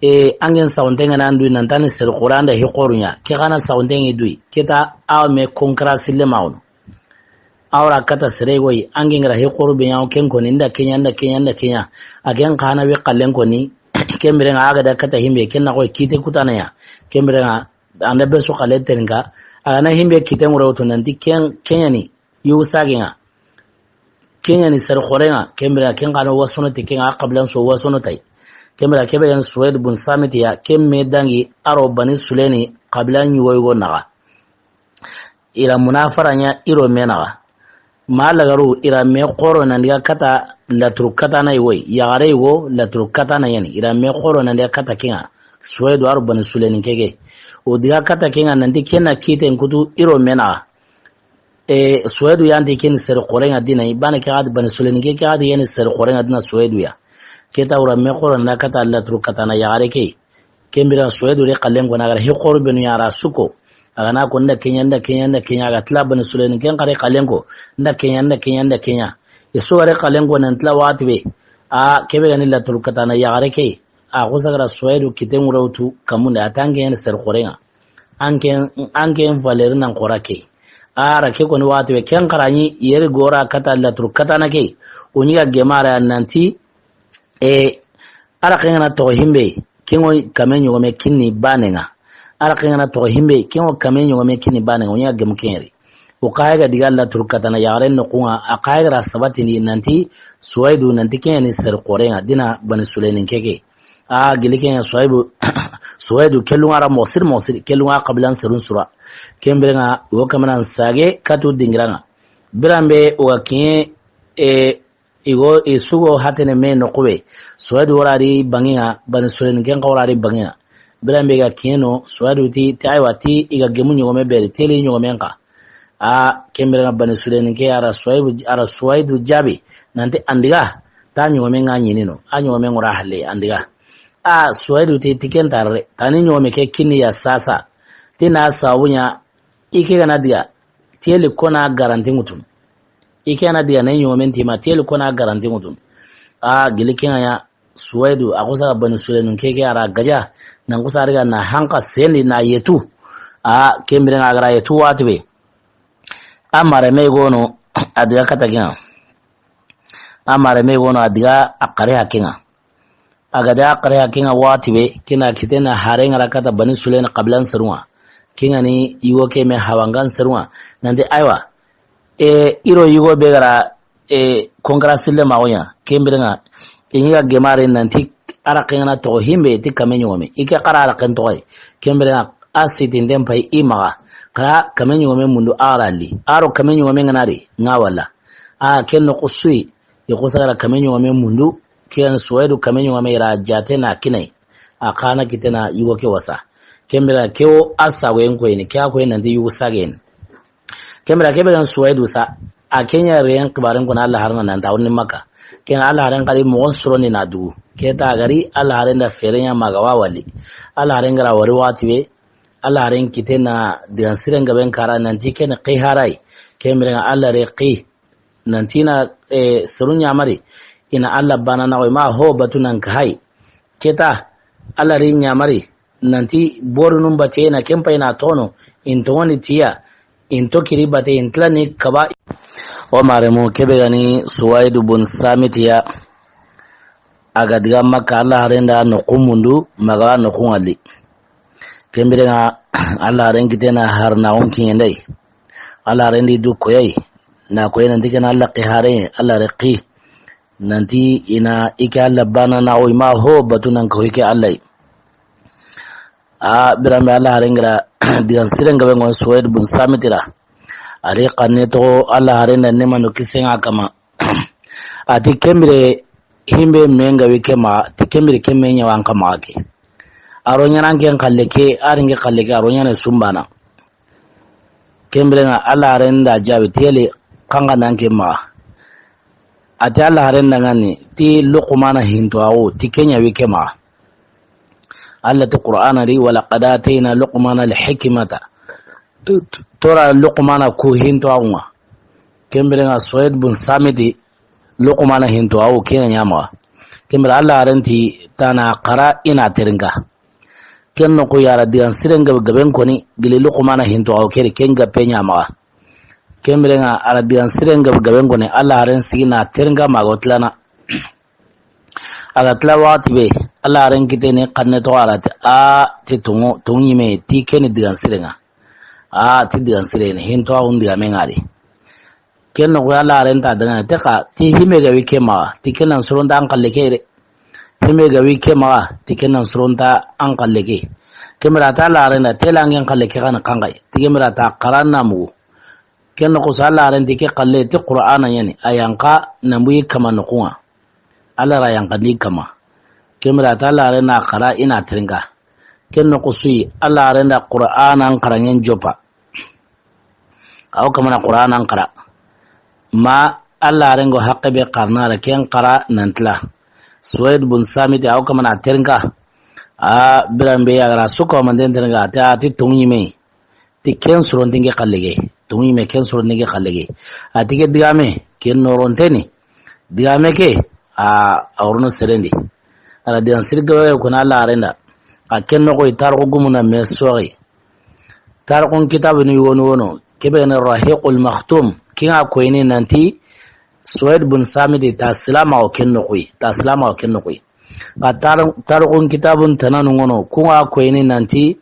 E, an gen saxunten ŋa na an duyi, nan ta ni sere xore, an da hi xoru ɲa. Ke xa na saxunten ŋa duyi. Ke ta, a wa me konkara sille maxunu. A wa ra kata sere goyi, an gen ga ra hi xoru be ɲa, ken koni, n da ke ɲa, n da ke ɲa, n da ke ɲa. A gen xa na wi xallen koni, ken biren ŋa a ga da kata himbe, ken na xoyi kite kutana ya. Ken biren ŋa, an da be su xalle terinka, a ga na himbe kite ŋure wutu, nan ti ken, ken ɲa ni, yugu sage ŋa. Ken ɲa ni sere xore ŋa, ken biren ŋa, ken xa no wasono ti ken ŋa, a xabilan so wasono tay. Ken biren ŋa, kebe ga ni Suwaid bun Samiti ya, ken me dangi, a ro Bani Sulemi, xabilan yugo yugo naxa. I ra munafara ɲa, i ro me naxa. Ma lagaru, i ra me xoro nan diga kata laturu katana yugo yi, yaxare yugo, laturu katana ɲa ni, i ra me xoro nan diga kata ken ŋa. Suwaidu a ro Bani Sulemi keke. O diga kata ken ŋa, nan ti ken na kiten kutu, i ro me naxa. E, Suwaidu yan ti ken ni sere xore ŋa dina, i bana ke xa di Bani Sulemi ke, ke xa di ken ni sere xore ŋa dina Suwaidu ya. Ke ta wura me xoro na kata laturu katana yaxare ke. Ken biren ŋa Suwaidu ri xallen ko na ga ra hi xoru benu ɲa ra suko. A ga na ko n da ke ɲa, n da ke ɲa, n da ke ɲa, a ga tila Bani Sulemi ken xa ri xallen ko. N da ke ɲa, n da ke ɲa, n da ke ɲa. I su ga ri xallen ko nan tila waxati be. A, kebe ga ni laturu katana yaxare ke. A xusa ga ra Suwaidu kiten ŋure wutu kamunde, a ti an ken ɲa ni sere xore ŋa. An ken, an ken valeur nan xora ke. A ra ke koni waxati be, ken xara ɲi yeri gora kata laturu katana ke. O ɲi ga gemara nan ti, e, a ra ken ŋa na toxo himbe, ken ŋo kame ɲogome kinni bane ŋa. A ra ken ŋa na toxo himbe, ken ŋo kame ɲogome kinni bane ŋa, o ɲi ga gemu ken yeri. O xa ga diga la turkatana yaxaren noxun ŋa, a xa ga ra sabatindi nanti Suwaidu nanti ken ni sere xoren ŋa dina Bani Suleyni keke. A gili ken ŋa Suwaibu, Suwaidu kellun ŋa ra moxo siri moxo siri, kellun ŋa xabilan serun sura. Ken biren ŋa o kamanan sage katu dingiran ŋa. Biran be o ga kiɲe, e, i go, i su go hatene me noxu be. Suwaidu wara ri bangen ŋa, Bani Suleyni ken xa wara ri bangen ŋa. Biran be ga kiɲe no, Suwaidu ti, ti aywa, ti i ga gemu ɲogome beri, teli ɲogomen xa. A, ken biren ŋa Bani Suleyni ke, a ra Suwaibu, a ra Suwaidu jaabi nanti an diga, ta ɲogomen ŋa ɲiini no, a ɲogomen ŋa ra halle, an diga. A, Suwaidu ti, ti ken tarre, ta ni ɲogome ke kini ya sasa. Ti na sabu ɲa, i ke ga na diga, teli kona garanti ŋutun. I ke na diga na ɲogomen ti ma, teli kona garanti ŋutun. A, gili ken ŋa ɲa, Suwaidu, a xusa ga Bani Suleyni keke a ra gaja, nan xusa riga na hanka sendi na yetu. A, ken biren ŋa a ga ra yetu wati be. A mare me gono, a diga kata ken ŋa. A mare me gono, a diga a xare ha ken ŋa. A ga da a xare ha ken ŋa wati be, kina kitena haren ŋa ra kata Bani Suleyni xabilan serun ŋa. Ken ŋa ni yugo ke me hawangan serun ŋa. Nanti aywa, e, i ro yugo be ga ra, e, konkara sille ma o ɲa, ken biren ŋa, i ɲi ga gemare nanti a ra ken ŋa na toxo himbe ti kame ɲogome. I ke xa ra a ra ken toxo yi. Ken biren ŋa a sitinden pay i maxa. Xa kame ɲogome mundu a ra li. A ro kame ɲogome ŋa na ri, ŋa wala. A, ken noxu su yi, i xusa ga ra kame ɲogome mundu, ken Suwaidu kame ɲogome i ra jate na kini a yi. A xa na kitena yugo ke wasa. Ken biren ke o a sagoyen koyini, ke a koyini nanti yugo sagen. Ken biren ke be ga ni Suwaidu sa, a ken ɲa ren xibaren koni Alla haren ŋa nan ta woni Makka. Ken Alla haren xa ri moxon soro ni na dugu. Ke ta ga ri Alla haren da fere ɲa ma ga wa wali. Alla haren ga ra wari wati be, Alla haren kitena digan siren gaben kara nanti ken xi harai. Ken biren ŋa Alla re xi. Nanti na, e, serun ɲamari, i na Alla bana na o yi ma ho batu nan ka hay. Ke ta, Alla ri ɲamari, nanti borunun bate na ken pay na tono, in toŋoni tiya, in to kiri bate, in tilani kaba. O maremu ke be ga ni Suwaidu bun Samiti ya, a ga diga Makka Alla haren da noxu mundu, ma ga noxu ŋalli. Ken biren ŋa Alla haren kitena har na on kiɲe ndey. Alla haren di du koyey. Na koyey nanti ken Alla xi haren, Alla re xi. Nanti i na i ke Alla bana na o yi ma ho batu nan ka ho i ke Alla yi. A, biran be Alla haren ga ra digan siren gaben ŋa Suwaid bun Samiti ra. A ri xanne toxo Alla haren da ne manu kisen ŋa kama. A ti ken bire himbe me nga wi ke maxa, ti ken bire ken me ɲa wa an xa maxa ke. A ro ɲaana an ke xalle ke, a ri n ke xalle ke, a ro ɲaana sumbana. Ken biren ŋa Alla haren da jaabi ti yele xa nga na an ke maxa. A ti Alla haren da ŋa ni, ti Luqmana hinto awo, ti ken ɲa wi ke maxa. Alla ti Qur'ana ri, "Wa laqad atayna Luqmana al-hikmata." Tora Luqmana ku hinto awo ŋa. Ken biren ŋa Suwaid bun Samiti, Luqmana hinto awo ke ɲa maxa. Ken biren Alla haren ti tana xara i na terinka. Ken noxu ya ra digan siren gabe gaben koni, gili Luqmana hinto awo ke ri ken ga pe ɲa maxa. Ken biren ŋa a ra digan siren gabe gaben koni, Alla haren sigi na terinka ma ga tilana. A ga tila waxati be, Alla haren kiteni xanne toxo a ra ti, a ti tungu, tungu ɲime, ti ken ni digan siren ŋa. A ti digan siren ni, hinto a hun digamen ŋa ri. Ken noxu Alla haren ta daga, te xa, ti hime ga wi ke maxa, ti ken nan soronta an xalle ke re. Hime ga wi ke maxa, ti ken nan soronta an xalle ke. Ken bire a ta Alla haren da, te la an ke xalle ke xa ni xanxay. Ti ken bire a ta xara na mugu. Ken noxu su Alla haren ti ke xalle ti Qur'ana ɲa ni, a yan xa na mbuyi kama noxu ŋa. Alla ra yan xa ndi kama. Ken bire a ta Alla haren na xara i na terinka. Ken noxu su yi, Alla haren da Qur'ana an xaranŋen joppa. Awo kamana Qur'ana an xara. Ma Alla haren go haqqe be xarana ra ken xara nan tila. Suwaid bun Samiti awo kamana terinka. A biran be ya ga ra su ko man den terinka, a ti a ti tungu ɲime. Ti ken soronti n ke xalle ke. Tungu ɲime ken soronti n ke xalle ke. A ti ke digame, ken noronte ni. Digame ke, a, a worono serendi. A ra digan siri gabe koni Alla haren da. A ken noxo yi tarixu gumu na me soxi. Tarixun kitabu ni wono wono. Ke be ga ni Rahiqul Makhtum. Ken ŋa koyini nanti Suwaid bun Samiti ta silama o ken noxu yi. Ta silama o ken noxu yi. Xa tar-, tarixun kitabun tananu ŋono, ku ŋa koyini nanti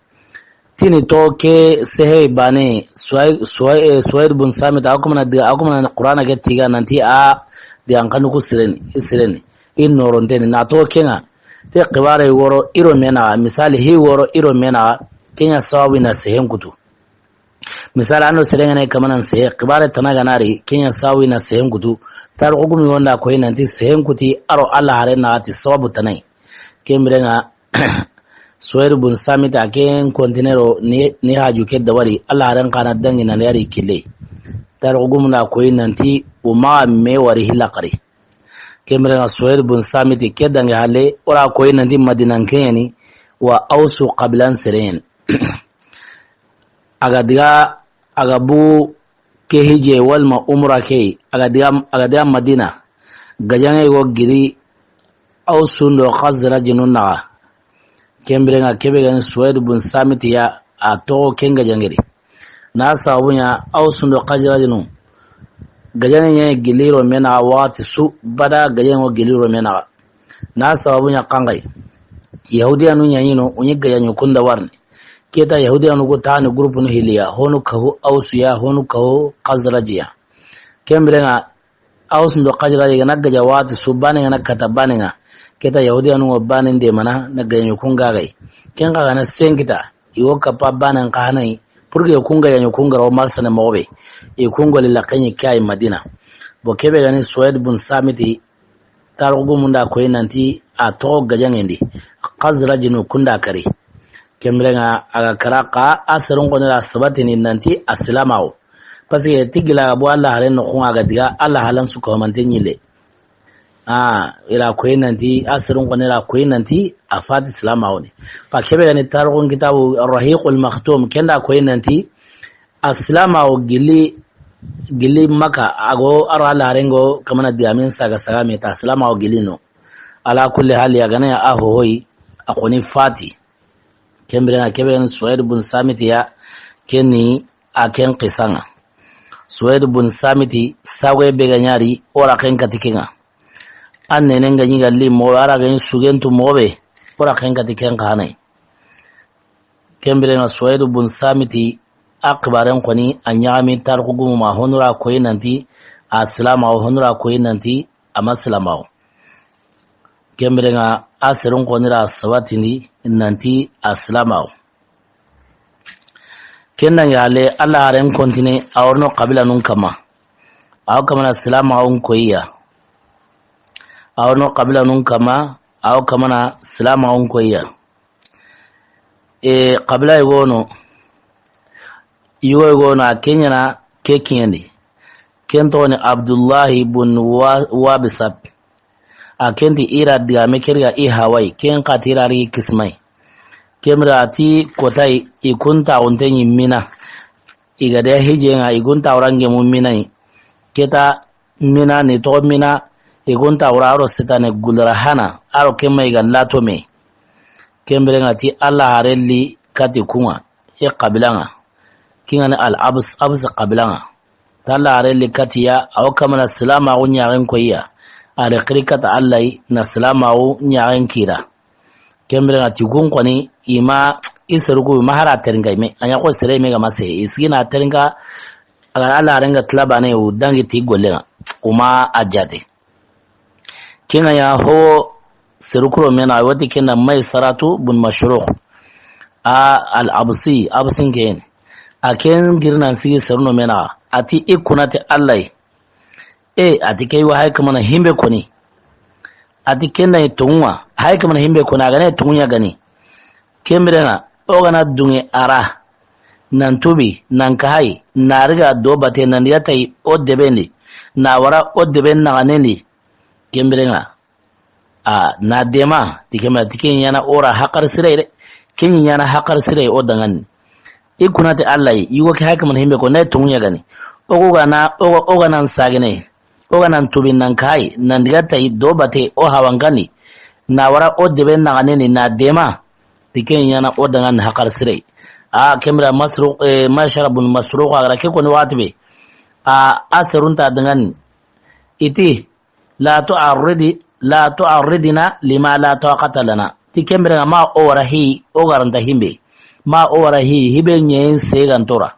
Tini to ke sehe bane, Suwai-, Suwai-, eh, Suwaid bun Samit, a kuma na diga, a kuma na Qur'ana ke tiga nanti a digan kanu ku sireni, i sireni, i noronte ni, na to kenga, te xibare woro iro mena, misali hi woro iro mena, kenya sababu na sehen kutu. Misali, ano serengene kamanan sehe, xibare tana ganari, kenya sababu na sehen kutu, taru ko gumi wonda ko nanti sehen kuti, aro Allah hare na ati sababu tanai. Kembirenga, Suwaid bun Samit a ken kontinero ni, ni haju ke dabari, Allah haren kana dangi na yari kille. Tar gumna koyi nanti, o ma me wari hilla kari. Kemre na Suwaid bun Samit ke dangi halle, ora koyi nanti Madinan kenyani, wa Ausu qabilan seren. Aga diga, aga bu ke hije walma umra ke, aga diga, aga diga Madina. Gajange go giri Ausu ndo Khazraj nun naxa. Kembirenga kebe gani Suwaid bun Samit ya a toxo ken gajangeri. Na sababu ɲa Ausu ndo Khazraj nun. Gajange ɲa giliro menaxa waxati su bada gajange go giliro menaxa. Na sababu ɲa kangai. Yahudiyanu ɲa ɲino, uɲi gajange kunda warni. Keta Yahudiyanu ko tani groupe nu hiliya, honu kahu Ausu ya, honu kahu Khazraj ya. Kembirenga Ausu ndo Khazraj ga na gaja waxati su bane ga na kata bane nga. Keta Yahudiyanu ngo bane nde mana na gaja ɲukun gagai. Ken ga na senkita. Iwo kapa bane nga hanai. Pour que kun gaja ɲukun garo marsane moxobe. I kun goli la kenyi kai Madina. Bo kebe gani Suwaid bun Samiti. Tarxu gumunda koyi nanti a toxo gajangendi. Khazraj nu kunda kari. Kembirenga aga kara ka a serun koni ra sabatini nanti a silamawo. Parce que tigila ga bo Allah haren no xunga ga diga Allah halan su ko mante ɲile. A ira koyi nanti a serun koni ra koyi nanti a fati silamawo ni. Pa kebe gani tarxun kitabu Rahiqul Makhtum kenda koyi nanti a silamawo gili, gili Maka, ago aro Allah rengo kamana diamin saga saga me ta silamawo gili no. Ala kulli hali, a gana ya a hohoyi, a koni fati. Kembire na kebe ni Suwaid bun Samiti ya, keni a ken qisanga. Suwaid bun Samiti, sawe be ga ɲari, ora ken katikenga. An nenen ga ɲi ga li mo, ara ga ɲi sugentu mo be, ora ken katiken kanai. Kembirenga Suwaidu bun Samiti, a xibaren koni, a ɲaxami tarixu gumu ma, honura koyi nanti a silamawo, honura koyi nanti a ma silamawo. Kembirenga a serun konira sabatindi nanti a silamawo. Ken dangi hale, Alla haren kontine, a worno xabila nun kama. A wo kamana silamawun koyiya. A worno xabila nun kama, a wo kamana silamawun koyiya. E, xabila yogono, yogo yogono, a kenyana ke kinyandi. Ken toni Abdullahi bun Wa-, Wabisat. A kenti ira digame kerga i hawai, ken katira ri kismai. Kemra ti kotai i kunta unte nyi mina. I ga de hijenga i kunta urange mu minai. Keta mina ni to mina i kunta ura aro sitane gulra hana, aro kemma i ga lato me. Kembirenga ti Alla harelli kati kunga, i xabilanga. Kingani al Abs, Abs xabilanga. Talla are li katiya, a wo kamana silamaxu ɲaxen koyiya. A re xiri kata Alla yi, na silamaxu ɲaxen kira. Kembirenga ti kun koni, i ma, i seruku, i ma hara terinka, i me, a ɲa ko sere me ga ma se, i sigi na terinka, a ga Alla renga tilabane, u dangi ti gollenga, u ma a jate. Kenga ya ho serukuro mena, wati kenda Maisaratu bun Mashrukh. A al Absi, Absin ken. A ken girnan sigi seruno mena. Ati i kunate Alla yi. E, ati kei wa hay kamana himbe koni. Ati kenda yi tunga. Hay kamana himbe koni, a gane tunga gani. Kembirenga, o gana dunge ara. Nan tubi, nan kahayi, na riga do bate, nan diga tayi o debendi. Na wara o deben na ganendi. Kembirenga. A, na dema, ti kembirenga, ti ken ɲana ora hakar sirai de. Ken ɲana hakar sirai o dangani. I kunate Alla yi, yugo ke hay kamana himbe ko, na tunga gani. O gana, o gana sagene. O ga nan tubi nan kai, nan diga tayi do bate o hawankani. Na wara o debe na ganeni na dema. Ti ken ɲana o dangan hakar sire. A kemra Masruq, eh, Mashara bun Masruq a gara ke koni wati be. A, a serunta dangan. Iti, la tu'arridi, la tu'arridina lima la taqata lana. Ti kemra ma o wara hi, o garanta himbe. Ma o wara hi, hi be ɲeyen segan tora.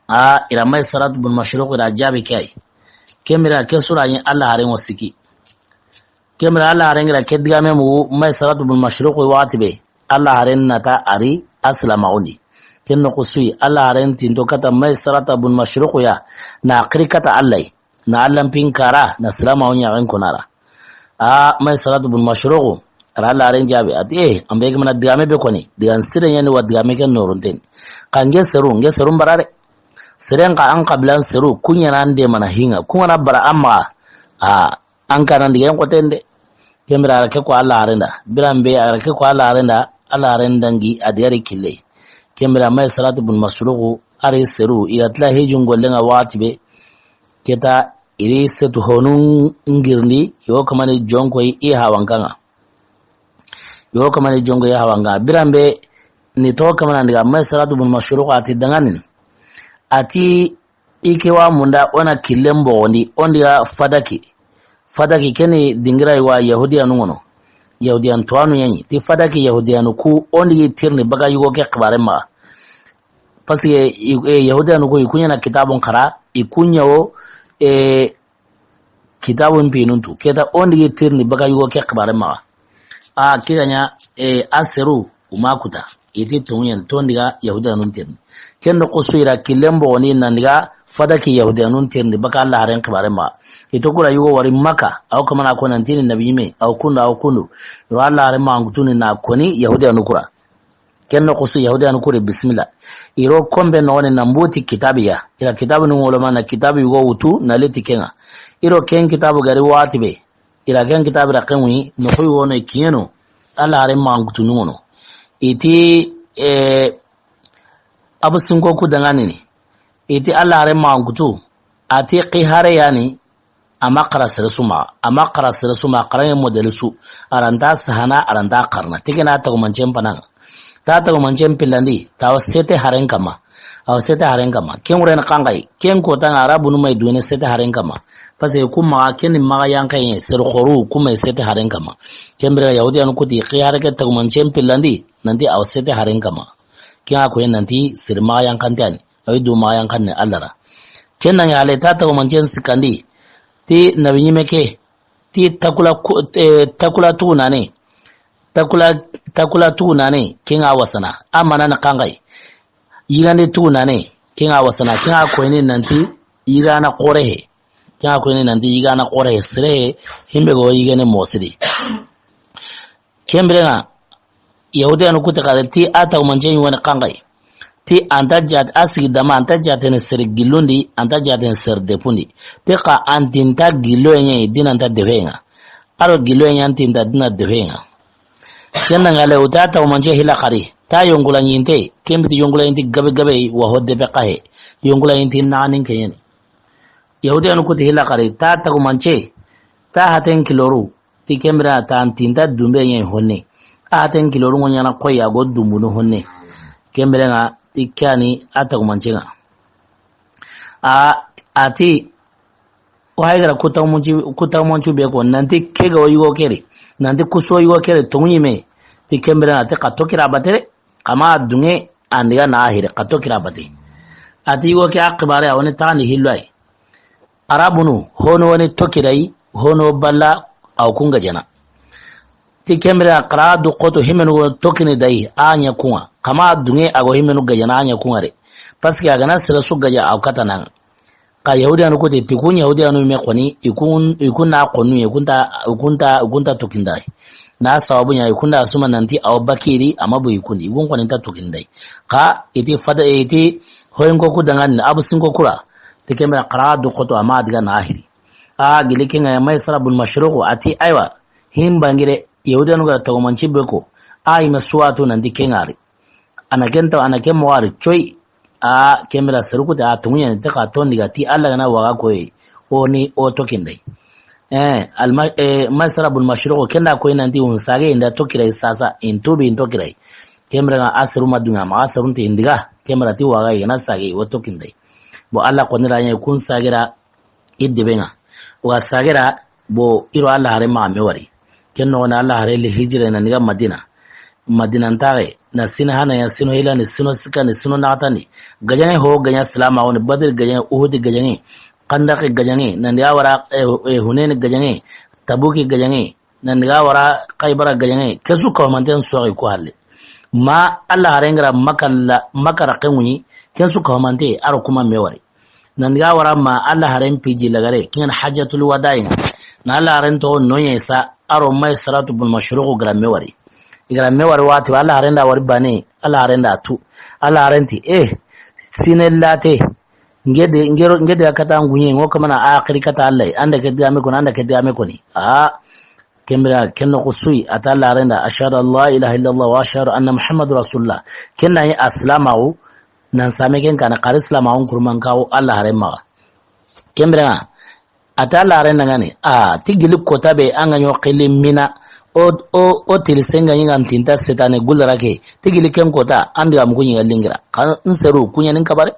A, i ra Maysaratu bun Mashruqu i ra jaabi ke yi. Ken bire ke su ra ɲi Alla haaren ŋo sikki. Ken bire Alla haaren ŋa ra ke digaame mugu Maysaratu bun Mashruqu waxati be. Alla haaren na ta a ri a silaamaxun di. Ken noxo su yi, Alla haaren ti n to kata Maysarata bun Mashruqu ya, na xiri kata Alla yi. Na Alla n pin kara, na silaamaxu ɲaxen kona ra. A, Maysaratu bun Mashruqu, a ra Alla haaren jaabi, a ti, eh, an be ke mana digaame be koni, digan sire ɲa ni wa digaame ke noorunten. Xa n ke seru, n ke seru n bara de. Seren xa an xabiilan seru, ku ɲa na an deemana hi ŋa, ku ŋa na bara an maxa. A, an xa na n digen xoten de. Ken bire a ra ke ko Alla haaren da. Biran be a ra ke ko Alla haaren da, Alla haaren dangi a di a ri kille. Ken bire Maysaratu bun Mashruqu, a ri seru, i ga tila hijjun gollen ŋa waxati be, ke ta i ri setu honu n girindi, yo kamani jonko i hawankan ŋa. Yo kamani jonko i hawankan ŋa. Biran be ni to kamana n diga Maysaratu bun Mashruqu a ti danŋanin. A ti I ke wa munda o na killen bogondi, o n diga Fadaki. Fadaki ke ni dingira i wa Yahudiyanu ŋono. Yahudiyan tuwanu ɲa ɲi. Ti Fadaki Yahudiyanu ku o n digi tirindi baga yugo ke xibaare maxa. Parce que i, e, Yahudiyanu ku i ku ɲa na kitaabun xara, i ku ɲa wo, e, kitaabun pinuntu. Ke ta o n digi tirindi baga yugo ke xibaare maxa. A, ke ga ɲa, e, a seru, u ma kuta. I ti tonŋu ɲa ni, to n diga Yahudiyanun tirindi. Ken noxo su i ra killen bogondi na n diga Fadaki Yahudiyanun tirindi, baga Alla haaren xibaare maxa. I to ku ra yugo wari Maka, a wo kamana ko nan ti ni nabi ɲi me, a wo kundu, a wo kundu. I ro Alla haaren maxa n kutuni na koni Yahudiyanu ku ra. Ken noxo su Yahudiyanu ku ri bisimilla. I ro konbe noxo ni na n buti kitaabi ya. I ra kitaabunu ŋoloma na kitaabi yugo wutu na leti ken ŋa. I ro ken kitaabu ga ri waxati be. I ra ken kitaabi ra ken wi, noxo yi wono i kiɲeno, Alla haaren maxa n kutunu ŋono. I ti, e, Abu Sinko ku danŋanini. I ti Alla haaren maxa n kutu. A ti xi haare ya ni, a ma xara sere su maxa. A ma xara sere su maxa, xaraŋe modèle su. A ra nta sahana, a ra nta xarana. Ti ke na tagumancen panan ŋa. Ta tagumancen pillandi, ta wa sete haaren kanma. A wa sete haaren kanma. Ken wure ni xanxayi. Ken kota ŋa Arabunu ma i duŋene sete haaren kanma. Parce que ku maxa, ken ni maxa yanqaye, sere xoru, ku ma i sete haaren kanma. Ken bire Yahudiyanu ku ti, xi haare ke tagumancen pillandi, nan ti a wa sete haaren kanma. Ken ŋa ko nan ti sere maxa yanqante ya ni. A wa i du maxa yanqanne Alla ra. Ken na ŋa hale ta tagumancen sikkandi. Ti nabi ɲi me ke. Ti takula ku-, e, takula tugunane. Takula, takula tugunane, ken ŋa wasana. A ma na ni xanxayi. Yigande tugunane, ken ŋa wasana. Ken ŋa koyini nan ti yigana xoore he. Ken ŋa koyini nan ti yigana xoore he. Sere he, hi be ga wo yigene moxo siri. Ken bire ŋa, Yahudiyanu ku ti xare ti a tagumancen ɲi woni xanxayi. Ti a nta jaate, a sigi dama a nta jaatene sere gillundi, a nta jaatene sere depundi. Ti xa a nti nta gilloye ɲa yi, di na nta defeye ŋa. A ro gilloye ɲa nti nta di na defeye ŋa. Ken na ŋa le, u ta tagumance hila xari. Ta yonkulaɲinte, ken biti yonkulaɲinti gabe gabe, wa ho depe xahe. Yonkulaɲinti naxanin ke ɲa ni. Yahudiyanu ku ti hila xari, ta tagumance, ta haten kiloru, ti ken bire ta nti nta dunbe ɲa yi honne. A haten kiloru ŋo ɲa na xoyi, a go dunbunu honne. Ken bire ŋa, ti ke ya ni a tagumance ŋa. A, a ti, O hay gara ku tagumanci, ku tagumancu be ko, nanti ke ga wo yugo keri, nanti kuso yugo keri, tongu ɲi me, ti ken bire na ti xa to kira bate de, xa ma duŋe, a ndi ga na hiri, xa to kira bate. A ti yugo ke a xibaare, a woni taxandi hillo yi. Arabunu, hono woni to kira yi, hono balla, a wo kun ga jana. Ti ken bire na xara du xoto himenu wo to kini da yi, a ɲa kun ŋa. Xa ma duŋe a go himenu ga jana, a ɲa kun ŋa de. Parce que a ga na sere su ga ja, a wo kata na ŋa. Xa Yahudiyanu ku ti, ti kun Yahudiyanu me xoni, i kun, i kun na xonu, i kun ta, i kun ta, i kun ta tukinda yi. Na sababu ɲa, i kun da suma nanti a wo bakiri, a ma bu i kun di, i kun xoni ta tukinda yi. Xa i ti fata, i ti hoyinko ku daŋani, abu sinko kura, ti ken bire xara du xoto, a ma diga na hiri. A gili ken ŋa ya Maysara bun Mashruqu, a ti, aywa, hin bangire, Yahudiyanu ga tagumanci be ko, a yi me suwatu nanti ken ŋa ri. A na ken ta, a na ken moxo ri coy. A ken bire seru ku ti a tongu ɲa ni ti xa to ndi ga ti Alla ga na waga koyi. O ni o to kinda yi. Eh, alma, eh, Maysara bun Mashruqu ken da koyi nanti un sage inda to kira yi sasa, in tubi in to kira yi. Ken bire na a seru ma duŋa, ma a seru nti in diga. Ken bire ti waga yi na sage o to kinda yi. Bo Alla ko ni ra ɲa kun sagira i debe ŋa. Wa sagira bo i ro Alla hare ma me wari. Ken noxo ni Alla hare li hijira na ni ga Madina. Madina ntaxe, Na sino hana ya, sino hilandi, sino sikandi, sino naxatandi. Gajaŋe ho gajaŋe silamaxu ni, Badri gajaŋe, Uhudi gajaŋe, Kandaki gajaŋe, nan diga wara, eh, eh, Hunayni gajaŋe, Tabuki gajaŋe, nan diga wara Xaybara gajaŋe, ke su kahumanten soxi ku halle. Ma Alla haren ga ra Maka la, Maka ra ke ŋuɲi, ke su kahumante, a ro kuma me wari. Nan diga wara ma Alla haren piji lagare, ken ŋa ni hajjatul wada'i ŋa. Na Alla haren toxo no ɲa i sa, a ro Maysaratu bun Mashruqu ga ra me wari. I ga ra me wari waxati, Alla haren da wari bane, Alla haren da tu. Alla haren ti, eh, sine late. Ngede, ngero, ngede a kata ŋuɲe, ŋo kamana axiri kata Alla, an da ke digame koni, an da ke digame koni. Ah, ken bire ken noxo su yi, a ti Alla haren da, ashhadu an la ilaha illallah wa ashhadu anna Muhammadu rasulullah. Ken na ɲi a silamaxu, nan same ken kaane, xari silamaxun kurmankaxu Alla haren maxa. Ken bire ŋa, a ti Alla haren da ŋa ni, a ti gili kota be an ga ɲo xili Mina, o, o, o tili senga ɲi ŋa n tinta setane gulara ke, ti gili ken kota, an digamu ku ɲi ŋa lingira. Xa n seru, ku ɲa ni n kabare.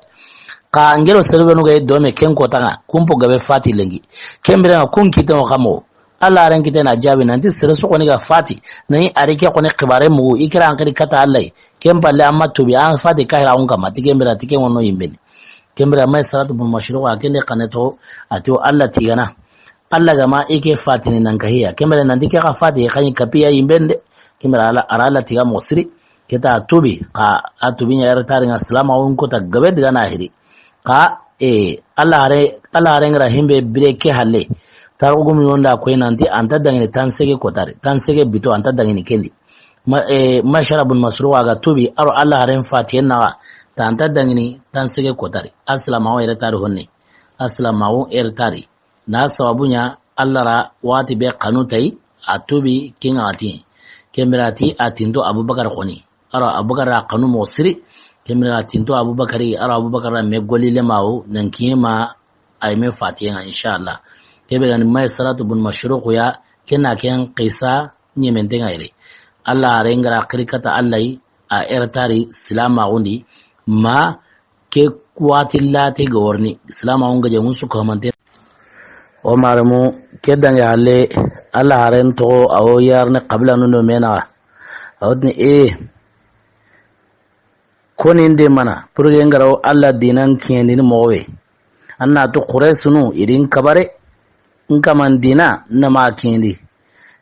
Xa ngero seru benu ga i dome ken kota ŋa, kun po gabe fati lenki. Ken bire ŋa, kun kite ŋo xa mo. Alla haren kite na jaabi nanti sere su xoni ga fati, na ɲi a ri ke xoni xibare mugu, i kira an xiri kata Alla yi. Ken palle an ma tubi, an fati kahira un kama, ti ken bire ti ken ŋo no yimbe ni. Ken bire Maysaratu bun Mashruqu a ken de xane to, a ti o Alla tigana. Alla ga ma i ke fatini nan kahiya. Ken bire nanti ke xa fati xa ɲi kapiya yimbe nde. Ken bire Alla, a ra Alla tiga moxo siri. Ke ta tubi, xa a tubi ɲa ere tari ŋa silamaxun kota gabe diga na hiri. Xa, eh, Alla hare, Alla haren ga ra himbe bire ke halle. Tarugumi wonda koy nanti anta dangini tansege kotari. Tansege bito anta dangini kendi. Ma, eh, Maysara bun Masruq a ga tubi, a ro Alla haren fatiyen naxa. Ta anta dangini tansege kotari. A silamaxu ere tari honne. A silamaxu ere tari. Na sababu ɲa Alla ra waxati be xanu tayi, a tubi ken ŋa ti. Ken bire a ti a tinto Abubakar xoni. A ro Abubakar ra xanu moxo siri. Ken bire a tinto Abubakari, a ro Abubakar ra me golli le mawo, nan kiye ma ay me fatiye ŋa, inshallah. Ke be ga ni Maysaratu bun Mashruq ya, ken na ken qisa ɲemente ŋa yere. Alla haren ga ra xiri kata Alla yi, a ere tari silamaxun di, ma ke waxati late ga worini, silamaxun ga je musu ko mante. O maremu, ke dange halle, Alla haren toxo, a wo yarne qabila nundo menaxa. A wo tini, eh, koni nde mana, pour que n ga ra wo Alla dinan kiyendini moxo be. An na tu Quraysinu, i di n kabare, n kaman dina, na ma kiyendi.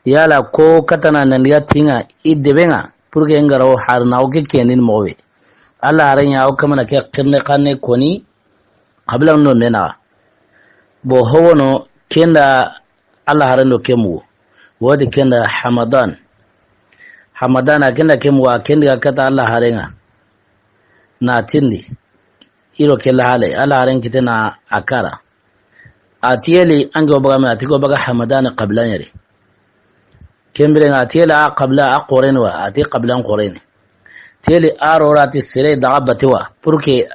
Yala ko katana nan diga ti ŋa, i debe ŋa, pour que n ga ra wo har na wo ke kiyendini moxo be. Alla haren ɲa wo kamana ke xirne xanne koni, qabila ndo menaxa. Bo howono kenda Alla haren do ke mugu. Wodi kenda Hamadan. Hamadan a kenda ke mugu, a kendi ga kata Alla haren ŋa. Na tindi. I ro ke la hale, Alla haren kite na a kara. A tiyeli ange o baga me, a ti ko baga Hamadan qabila ɲeri. Ken bire ŋa a tiyeli a qabila a xoren wa, a ti qabilan xoren. Tiyeli a ro ra ti sere daga batewa, pour que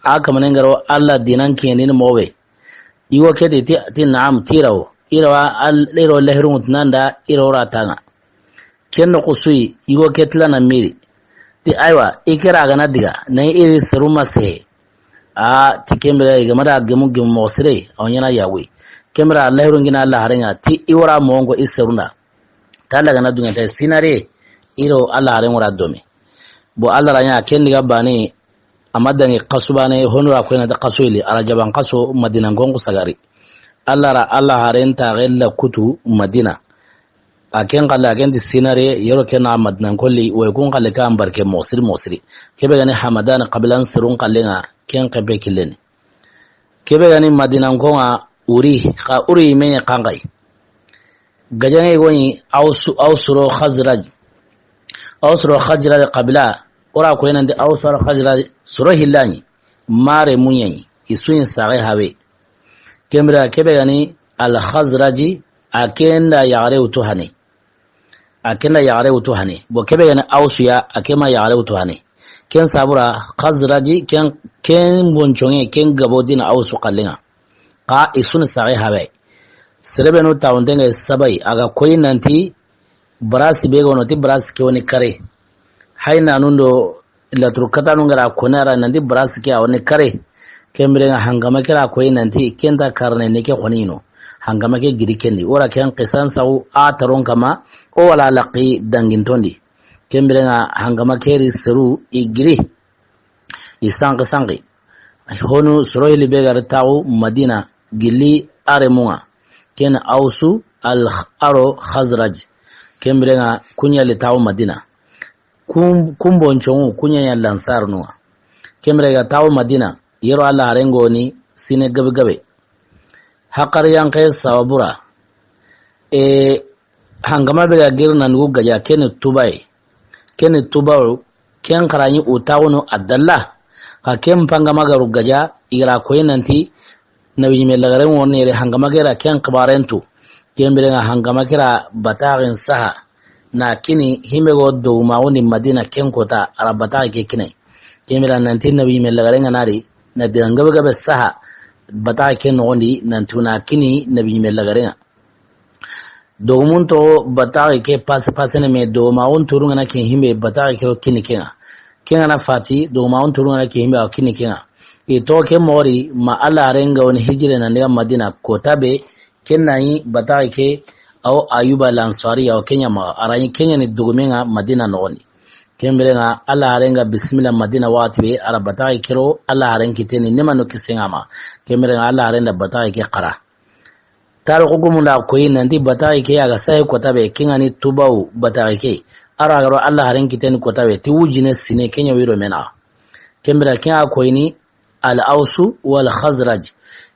a kamanen ga ra wo Alla dinan kiyendini moxo be. I wo ke ti, ti, ti naam, ti ra wo. I ra wa al-, i ro lahirun tunanda, i ro ra ta ŋa. Ken noxo su yi, i wo ke tila na miri. Ti aywa, i kera ga na diga, na i ri seru ma sehe. A, ti ken bire, i ga ma da gemu gemu moxo sire, a wo ɲaana yawi. Ken bire, Alla hiro n gina Alla haren ŋa, ti i wara moxo ŋo i serun da. Ta Alla ga na dunge ta sinare, i ro Alla haren wara dome. Bo Alla ra ɲa, ken diga bane, a ma dangi xasu bane, honu ra koyna ta xasu ili, a ra jaban xaso, Madina gonku sagari. Alla ra, Alla haren ta gella kutu Madina. A ken xalle, a ken ti sinare, yero ken na Madina kolli, way kun xalle ka ambarke moxo siri moxo siri. Ke be ga ni Hamadan qabilan sirun xalle ŋa, ken xebe killen ni. Ke be ga ni Madina ko ŋa uri, xa uri me ɲa xanxay. Gajaŋe go ni Awsu, Awsu ro Xazraj. Awsu ro Xazraj qabila, o ra koyna nde Awsu ro Xazraj soro hillani, mare muɲani, i su ni saxe habe. Ken bire ke be ga ni Al Xazraji, a ken da yaxare wutu hane. A ken da yaxare wutu hane. Bo ke be ga ni Awsu ya, a ke ma yaxare wutu hane. Ken sabura, Xazraji, ken, ken boncoŋe, ken gabo dina Awsu xalle ŋa. Xa i su ni saxe habe. Sere be nu tawunte ŋa sabayi, a ga koyi nanti, barasi be ga wo no ti barasi ke wo ni kare. Hay na nundo laturu katanu n ga ra koni a ra nanti barasi ke a wo ni kare. Ken bire ŋa hangama ke ra koyi nanti ken ta karne ni ke xoni no. Hangama ke giri kendi. O ra ken xisan sawu a taron kama o wala laqi dangintondi. Ken biren ŋa hangama ke ri seru i giri. I sanki sanki. Honu soro hili be ga ri taxu Madina gilli a remun ŋa. Ken Awsu al aro Xazraj. Ken biren ŋa ku ɲa li taxu Madina. Kun, kun bonconŋu, ku ɲa ɲa Lansarun ŋa. Ken biren ga taxu Madina, yero Alla haren ga ni sine gabe gabe. Hakari yanke sababu ra. E, hangama be ga giri na nugu gaja, ken ni tuba yi. Ken ni tuba wu, ken xara ɲi u taxunu a dalla. Xa ken pangama ga ru gaja, i ga ra koyi nanti, Nabi ɲime lagaren wo ni yere hangama ga ra ken xibaren tu. Ken biren ŋa hangama ke ra bataxen saha. Na kini himbe go do ma wo ni Madina ken kota a ra bataxe ke kine. Ken biren nanti Nabi ɲime lagaren ŋa na ri na digan gabe gabe saha. Bataxe ke noxon di nanti na kini Nabi ɲime lagaren ŋa. Dogumun to bataxe ke passe passe ne me do ma won turun ŋa na ke himbe bataxe ke kini ken ŋa. Ken ŋa na fati do ma won turun ŋa na ke himbe a kini ken ŋa. I to ke mori ma Alla haren ga woni hijire na ndiga Madina kota be ken na yi bataxe ke aw Ayuba Lansari aw ken ɲa ma a ra yi ken ɲa ni dogumen ŋa Madina noxon di. Ken biren ŋa Alla haren ga bisimila Madina waxati be a ra bataxe ke ro Alla haren kiteni ne ma no kisen ŋa ma. Ken biren ŋa Alla haren da bataxe ke xara. Tarixu gumun da koyi nanti bataxe ke a ga sahe kota be ken ŋa ni tuba wu bataxe ke. A ra ga ro Alla haren kiteni kota be ti wujine sine ken ɲa wiro me naxa. Ken biren ken a koyi ni Al Awsu wal Xazraj.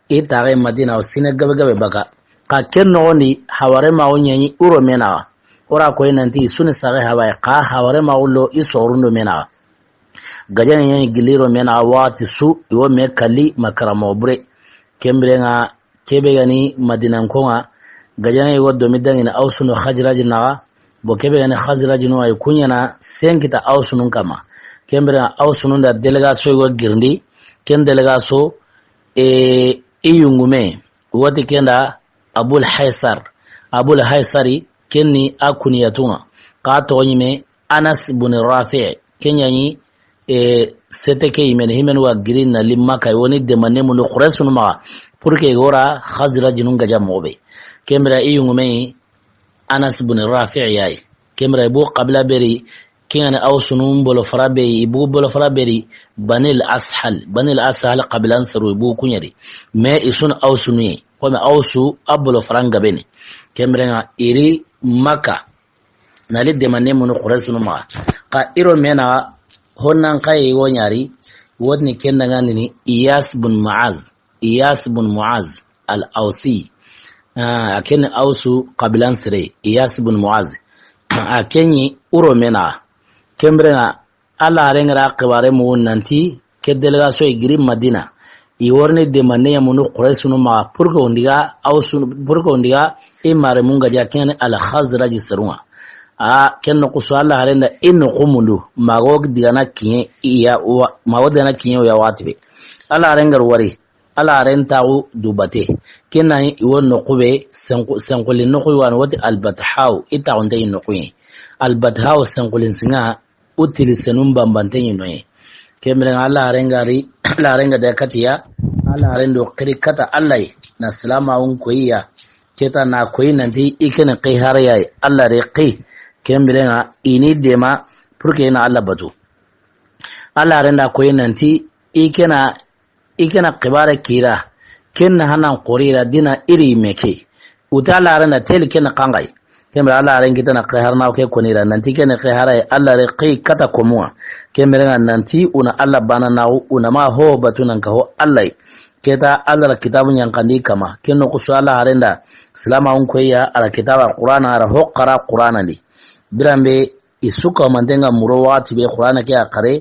I taxe Madina o sine gabe gabe baka. Xa ken noxon di haware ma wo ɲa ɲi uro me naxa. O ra koyi nanti i su ni saxe habaye xa haware ma wo lo i soxurundo me naxa. Gajaŋe ɲa ɲi gilli ro me naxa waxati su i wo me kalli ma karamoxo bure. Ken biren ŋa Kebe ga ni Madinankon ŋa, gajaŋe yogo domi dangini Awsunu Xazraji naxa, bo kebe ga ni Xazrajinu ay ku ɲa na senkita Awsunun kama. Ken biren Awsunun da délégation yogo girindi, ken délégation, e, i yungume, wati ken da Abul Haysar. Abul Haysari, ken ni a kuniyatun ŋa. Xa toxo ɲime Anas bun Rafi', ken ɲa ni, e, sete ke yimene, himene wa giri na li Maka, woni demande mundu Quraysunu maxa, pour que i ga ra Xazrajinun gaja moxo be. Ken biren i yungume Anas bun Rafi' ya yi. Ken biren i bu qabila be ri, ken ŋa ni Awsunun bolo fara be yi, i bu bolo fara be ri, Banil Ashal, Banil Ashal qabilan seru i bu ku ɲa ri. Mais i su ni Awsunu yi, comme Awsu a bolo fara n gabe ni. Ken biren ŋa i ri Maka, na li demande mundu Quraysunu maxa. Xa i ro me naxa honnan xa yi wo ɲa ri, wotini ken da ga ni Iyas bun Muaz. Iyas bun Muaz al Awsi. Ah, a ken ni Awsu qabilan sire, Iyas bun Muaz. A ken ɲi uro me naxa. Ken biren ŋa Alla haren ga ra xibare mu nanti ke délégation i giri Madina. I wo ri ni demande ɲa mundu Quraysunu maxa pour que o n diga Awsu, pour que o n diga i mare mun gaja ken ŋa ni Al Xazraji serun ŋa. A ken noxu su Alla haren da i noxu mundu mago digana kiɲe i ya wa, mago digana kiɲe ya waxati be. Alla haren ga ri wari Alla haren taxu du bate. Ken na yi i wo noxu be senku-, senkulin noxu yi wa ni woti Al Bathaw, i taxunte yi noxu yi. Al Bathaw senkulin sinŋa, u tili senun banbante ɲi no yi. Ken biren ŋa Alla haren ga ri, Alla haren ga da kati ya, Alla haren do xiri kata Alla yi, na silama un koyi ya. Keta na koyi nanti i ken ni xi hare ya yi, Alla re xi. Ken biren ŋa i ni dema pour que i na Alla batu. Alla haren da koyi nanti i ken na i ken na xibare kira, ken na hanan xori ra dina i ri me ke. Uta Alla haren da teli ken na xanŋa yi. Ken biren Alla haren kitana xi harana ke koni ra, nanti ken na xi hara yi Alla re xi kata komun ŋa. Ken biren ŋa nanti u na Alla bana na u na ma ho batu nan ka ho Alla yi. Keta Alla ra kitabu ɲankandi kama. Ken noxu su Alla haren da silama un koyi ya, a ra kitaba Qur'ana, a ra ho xara Qur'ana ndi. Biran be i su ka manten ŋa muro waxati be Qur'ana ke a xare,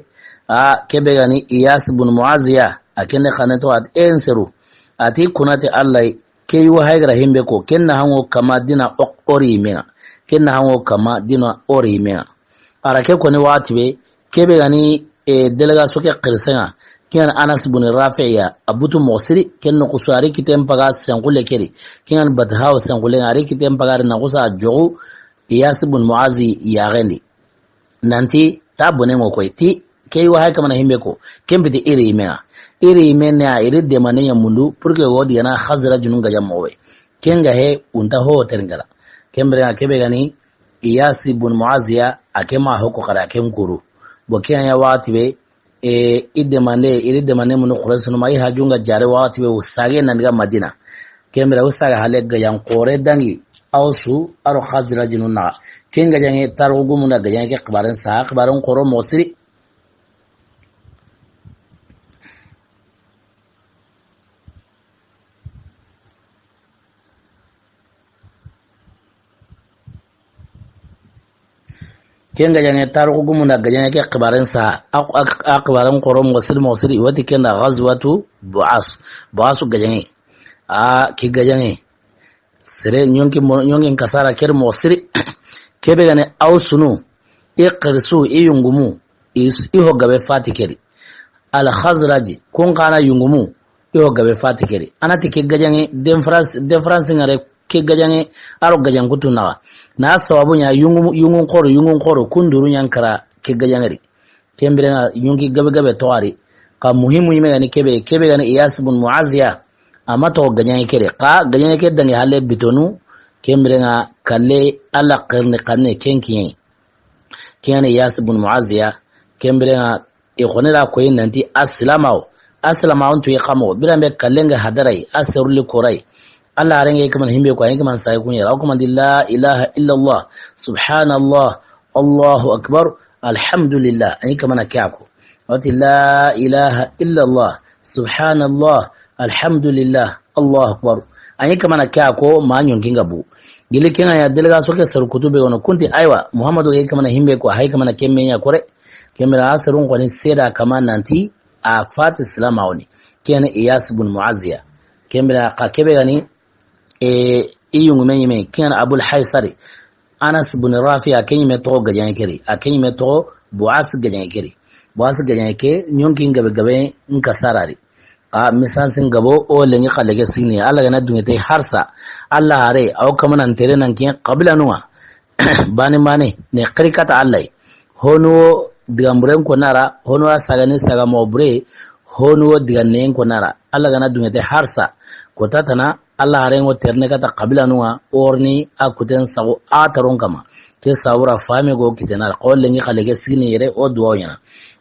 a kebe ga ni Iyas bun Muaz ya, a ken ni xane to a ti en seru, a ti kuna ti Alla ke yi wa hay ga ra himbe ko, ken na hanŋo kama dina o-, o ri me ŋa, ken na hanŋo kama dina o ri me ŋa. A ra ke koni waxati be, kebe ga ni, e, délégation ke xirisen ŋa, ken ŋa ni Anas bun Rafi' ya, a butu moxo siri, ken noxu su a ri kiten paga senxule ke ri, ken ŋa ni Bathaw senxule ŋa, a ri kiten paga ri na xusa joxu, Iyas bun Muazi yaxen di. Nanti, ta bone ŋo koy, ti, ke yi wa hay kamana himbe ko, ken piti i ri me ŋa. I ri me ne a, i ri demande ɲa mundu, pour que wo digana Xazrajinun gaja moxo be. Ken ga he, unta ho terngara. Ken biren ŋa kebe ga ni, Iyas ibn Muaziya, a ke ma hoko xara, a ke nkuru. Bo ke ya waxati be, e, i demande, i demande mun Quraysh no ma i hajunga jare waxati be, u sage nan daga Madina. Ken bire u saga hale gajan xore dangi, Awsu, aro Xazraj nu na. Ken gajange tarugu mun da gajange ke xibaren sa, xibaren xoro mo siri. Ken gajange, taruxu gumun da gajange ke xibaren sa, a, a, a xibaren xoro moxo siri, moxo siri, wati ken da Ghazwatu Bu'as, Bu'asu gajange. A, ke gajange. Sere, ɲonki mo-, ɲonki kasara keri moxo siri. Kebe gane Awsunu, i xirisu, i yungumu, i s-, i ho gabe fati keri. Al Khazraji, kun kana yungumu, i ho gabe fati keri. Anati ke gajange, den France, den France ngare ke gajange, aro gajan kutu naxa. Na sababu ɲa yungu, yungun xoro, yungun xoro, kunduru ɲankara ke gajangeri. Ken birenga yunki gabe gabe toxari. Ka muhimu yime gani kebe, kebe gani Iyas bun Muaziya. Ama toxo gajange kere. Ka gajange ke dangi hale bitonu, ken birenga kalle Alla xerni xanne ken kiyen. Kiyani Iyas bun Muaziya, ken birenga i xoni ra koyi nanti a silamawo. A silamawo ntu i xamo. Biran be kallen ga hadarai, a seruli korai. Alla harenge kaman himbe ko, ayi kaman sai kunyera. O kaman di la ilaha illallah, subhanallah, Allahu akbar, alhamdulillah. Ayi kaman kiyako. Wati la ilaha illallah, subhanallah, alhamdulillah, Allahu akbar. Ayi kaman kiyako, ma ɲonkinga bu. Gili kenga ya delega soke saru kutube wono. Kunti aywa, Muhammadu ga kaman himbe ko, hay kaman kemme ɲa kore. Kembira asarun koni seda kama nanti a fati silama woni. Kiyani Iyas bun Muaziya. Kembira ka kebe gani, e, i yungume yime. Kiyani Abul Haisari. Anas bun Rafi a ke yime toxo gajange keri. A ke yime toxo Buas gajange keri. Buas gajange ke ɲonki gabe gabe nka sarari. Ka misansin gabo o lengi xalege sigini. Alla gana dungete harsa. Alla hare, aw kamana ntere nan kiyen qabila nunga. Bani mani, ne xiri kata Alla yi. Honu wo digamburen ko nara, honu wo sagani saga mo bure, honu wo digannen ko nara. Alla gana dungete harsa. Ko tatana, Alla haren go terne kata qabila nunga, orni a kuten sago a taron kama. Ke sabura fami go kitenara, ko lengi xalege sigini yere o duwa ɲana.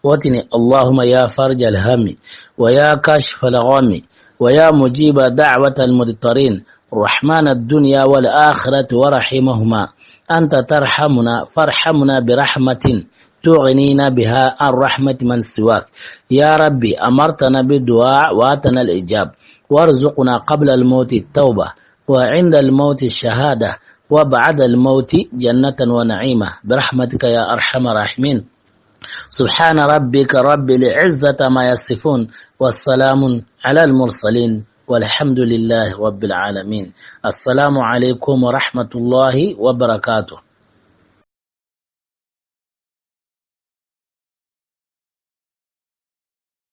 Wotini, اللهم يا فارج الهم، ويا كاشف الغم، ويا مجيب دعوة المضطرين، رحمن الدنيا والآخرة ورحيمهما، أنت ترحمنا فارحمنا برحمة تغنينا بها عن رحمة من سواك. يا ربي، أمرتنا بالدعاء وآتنا الإجاب، وارزقنا قبل الموت التوبة، وعند الموت الشهادة، وبعد الموت جنة ونعيمة، برحمتك يا أرحم الراحمين. سبحان ربك رب العزة عما يصفون، وسلام على المرسلين، والحمد لله رب العالمين. السلام عليكم ورحمة الله وبركاته.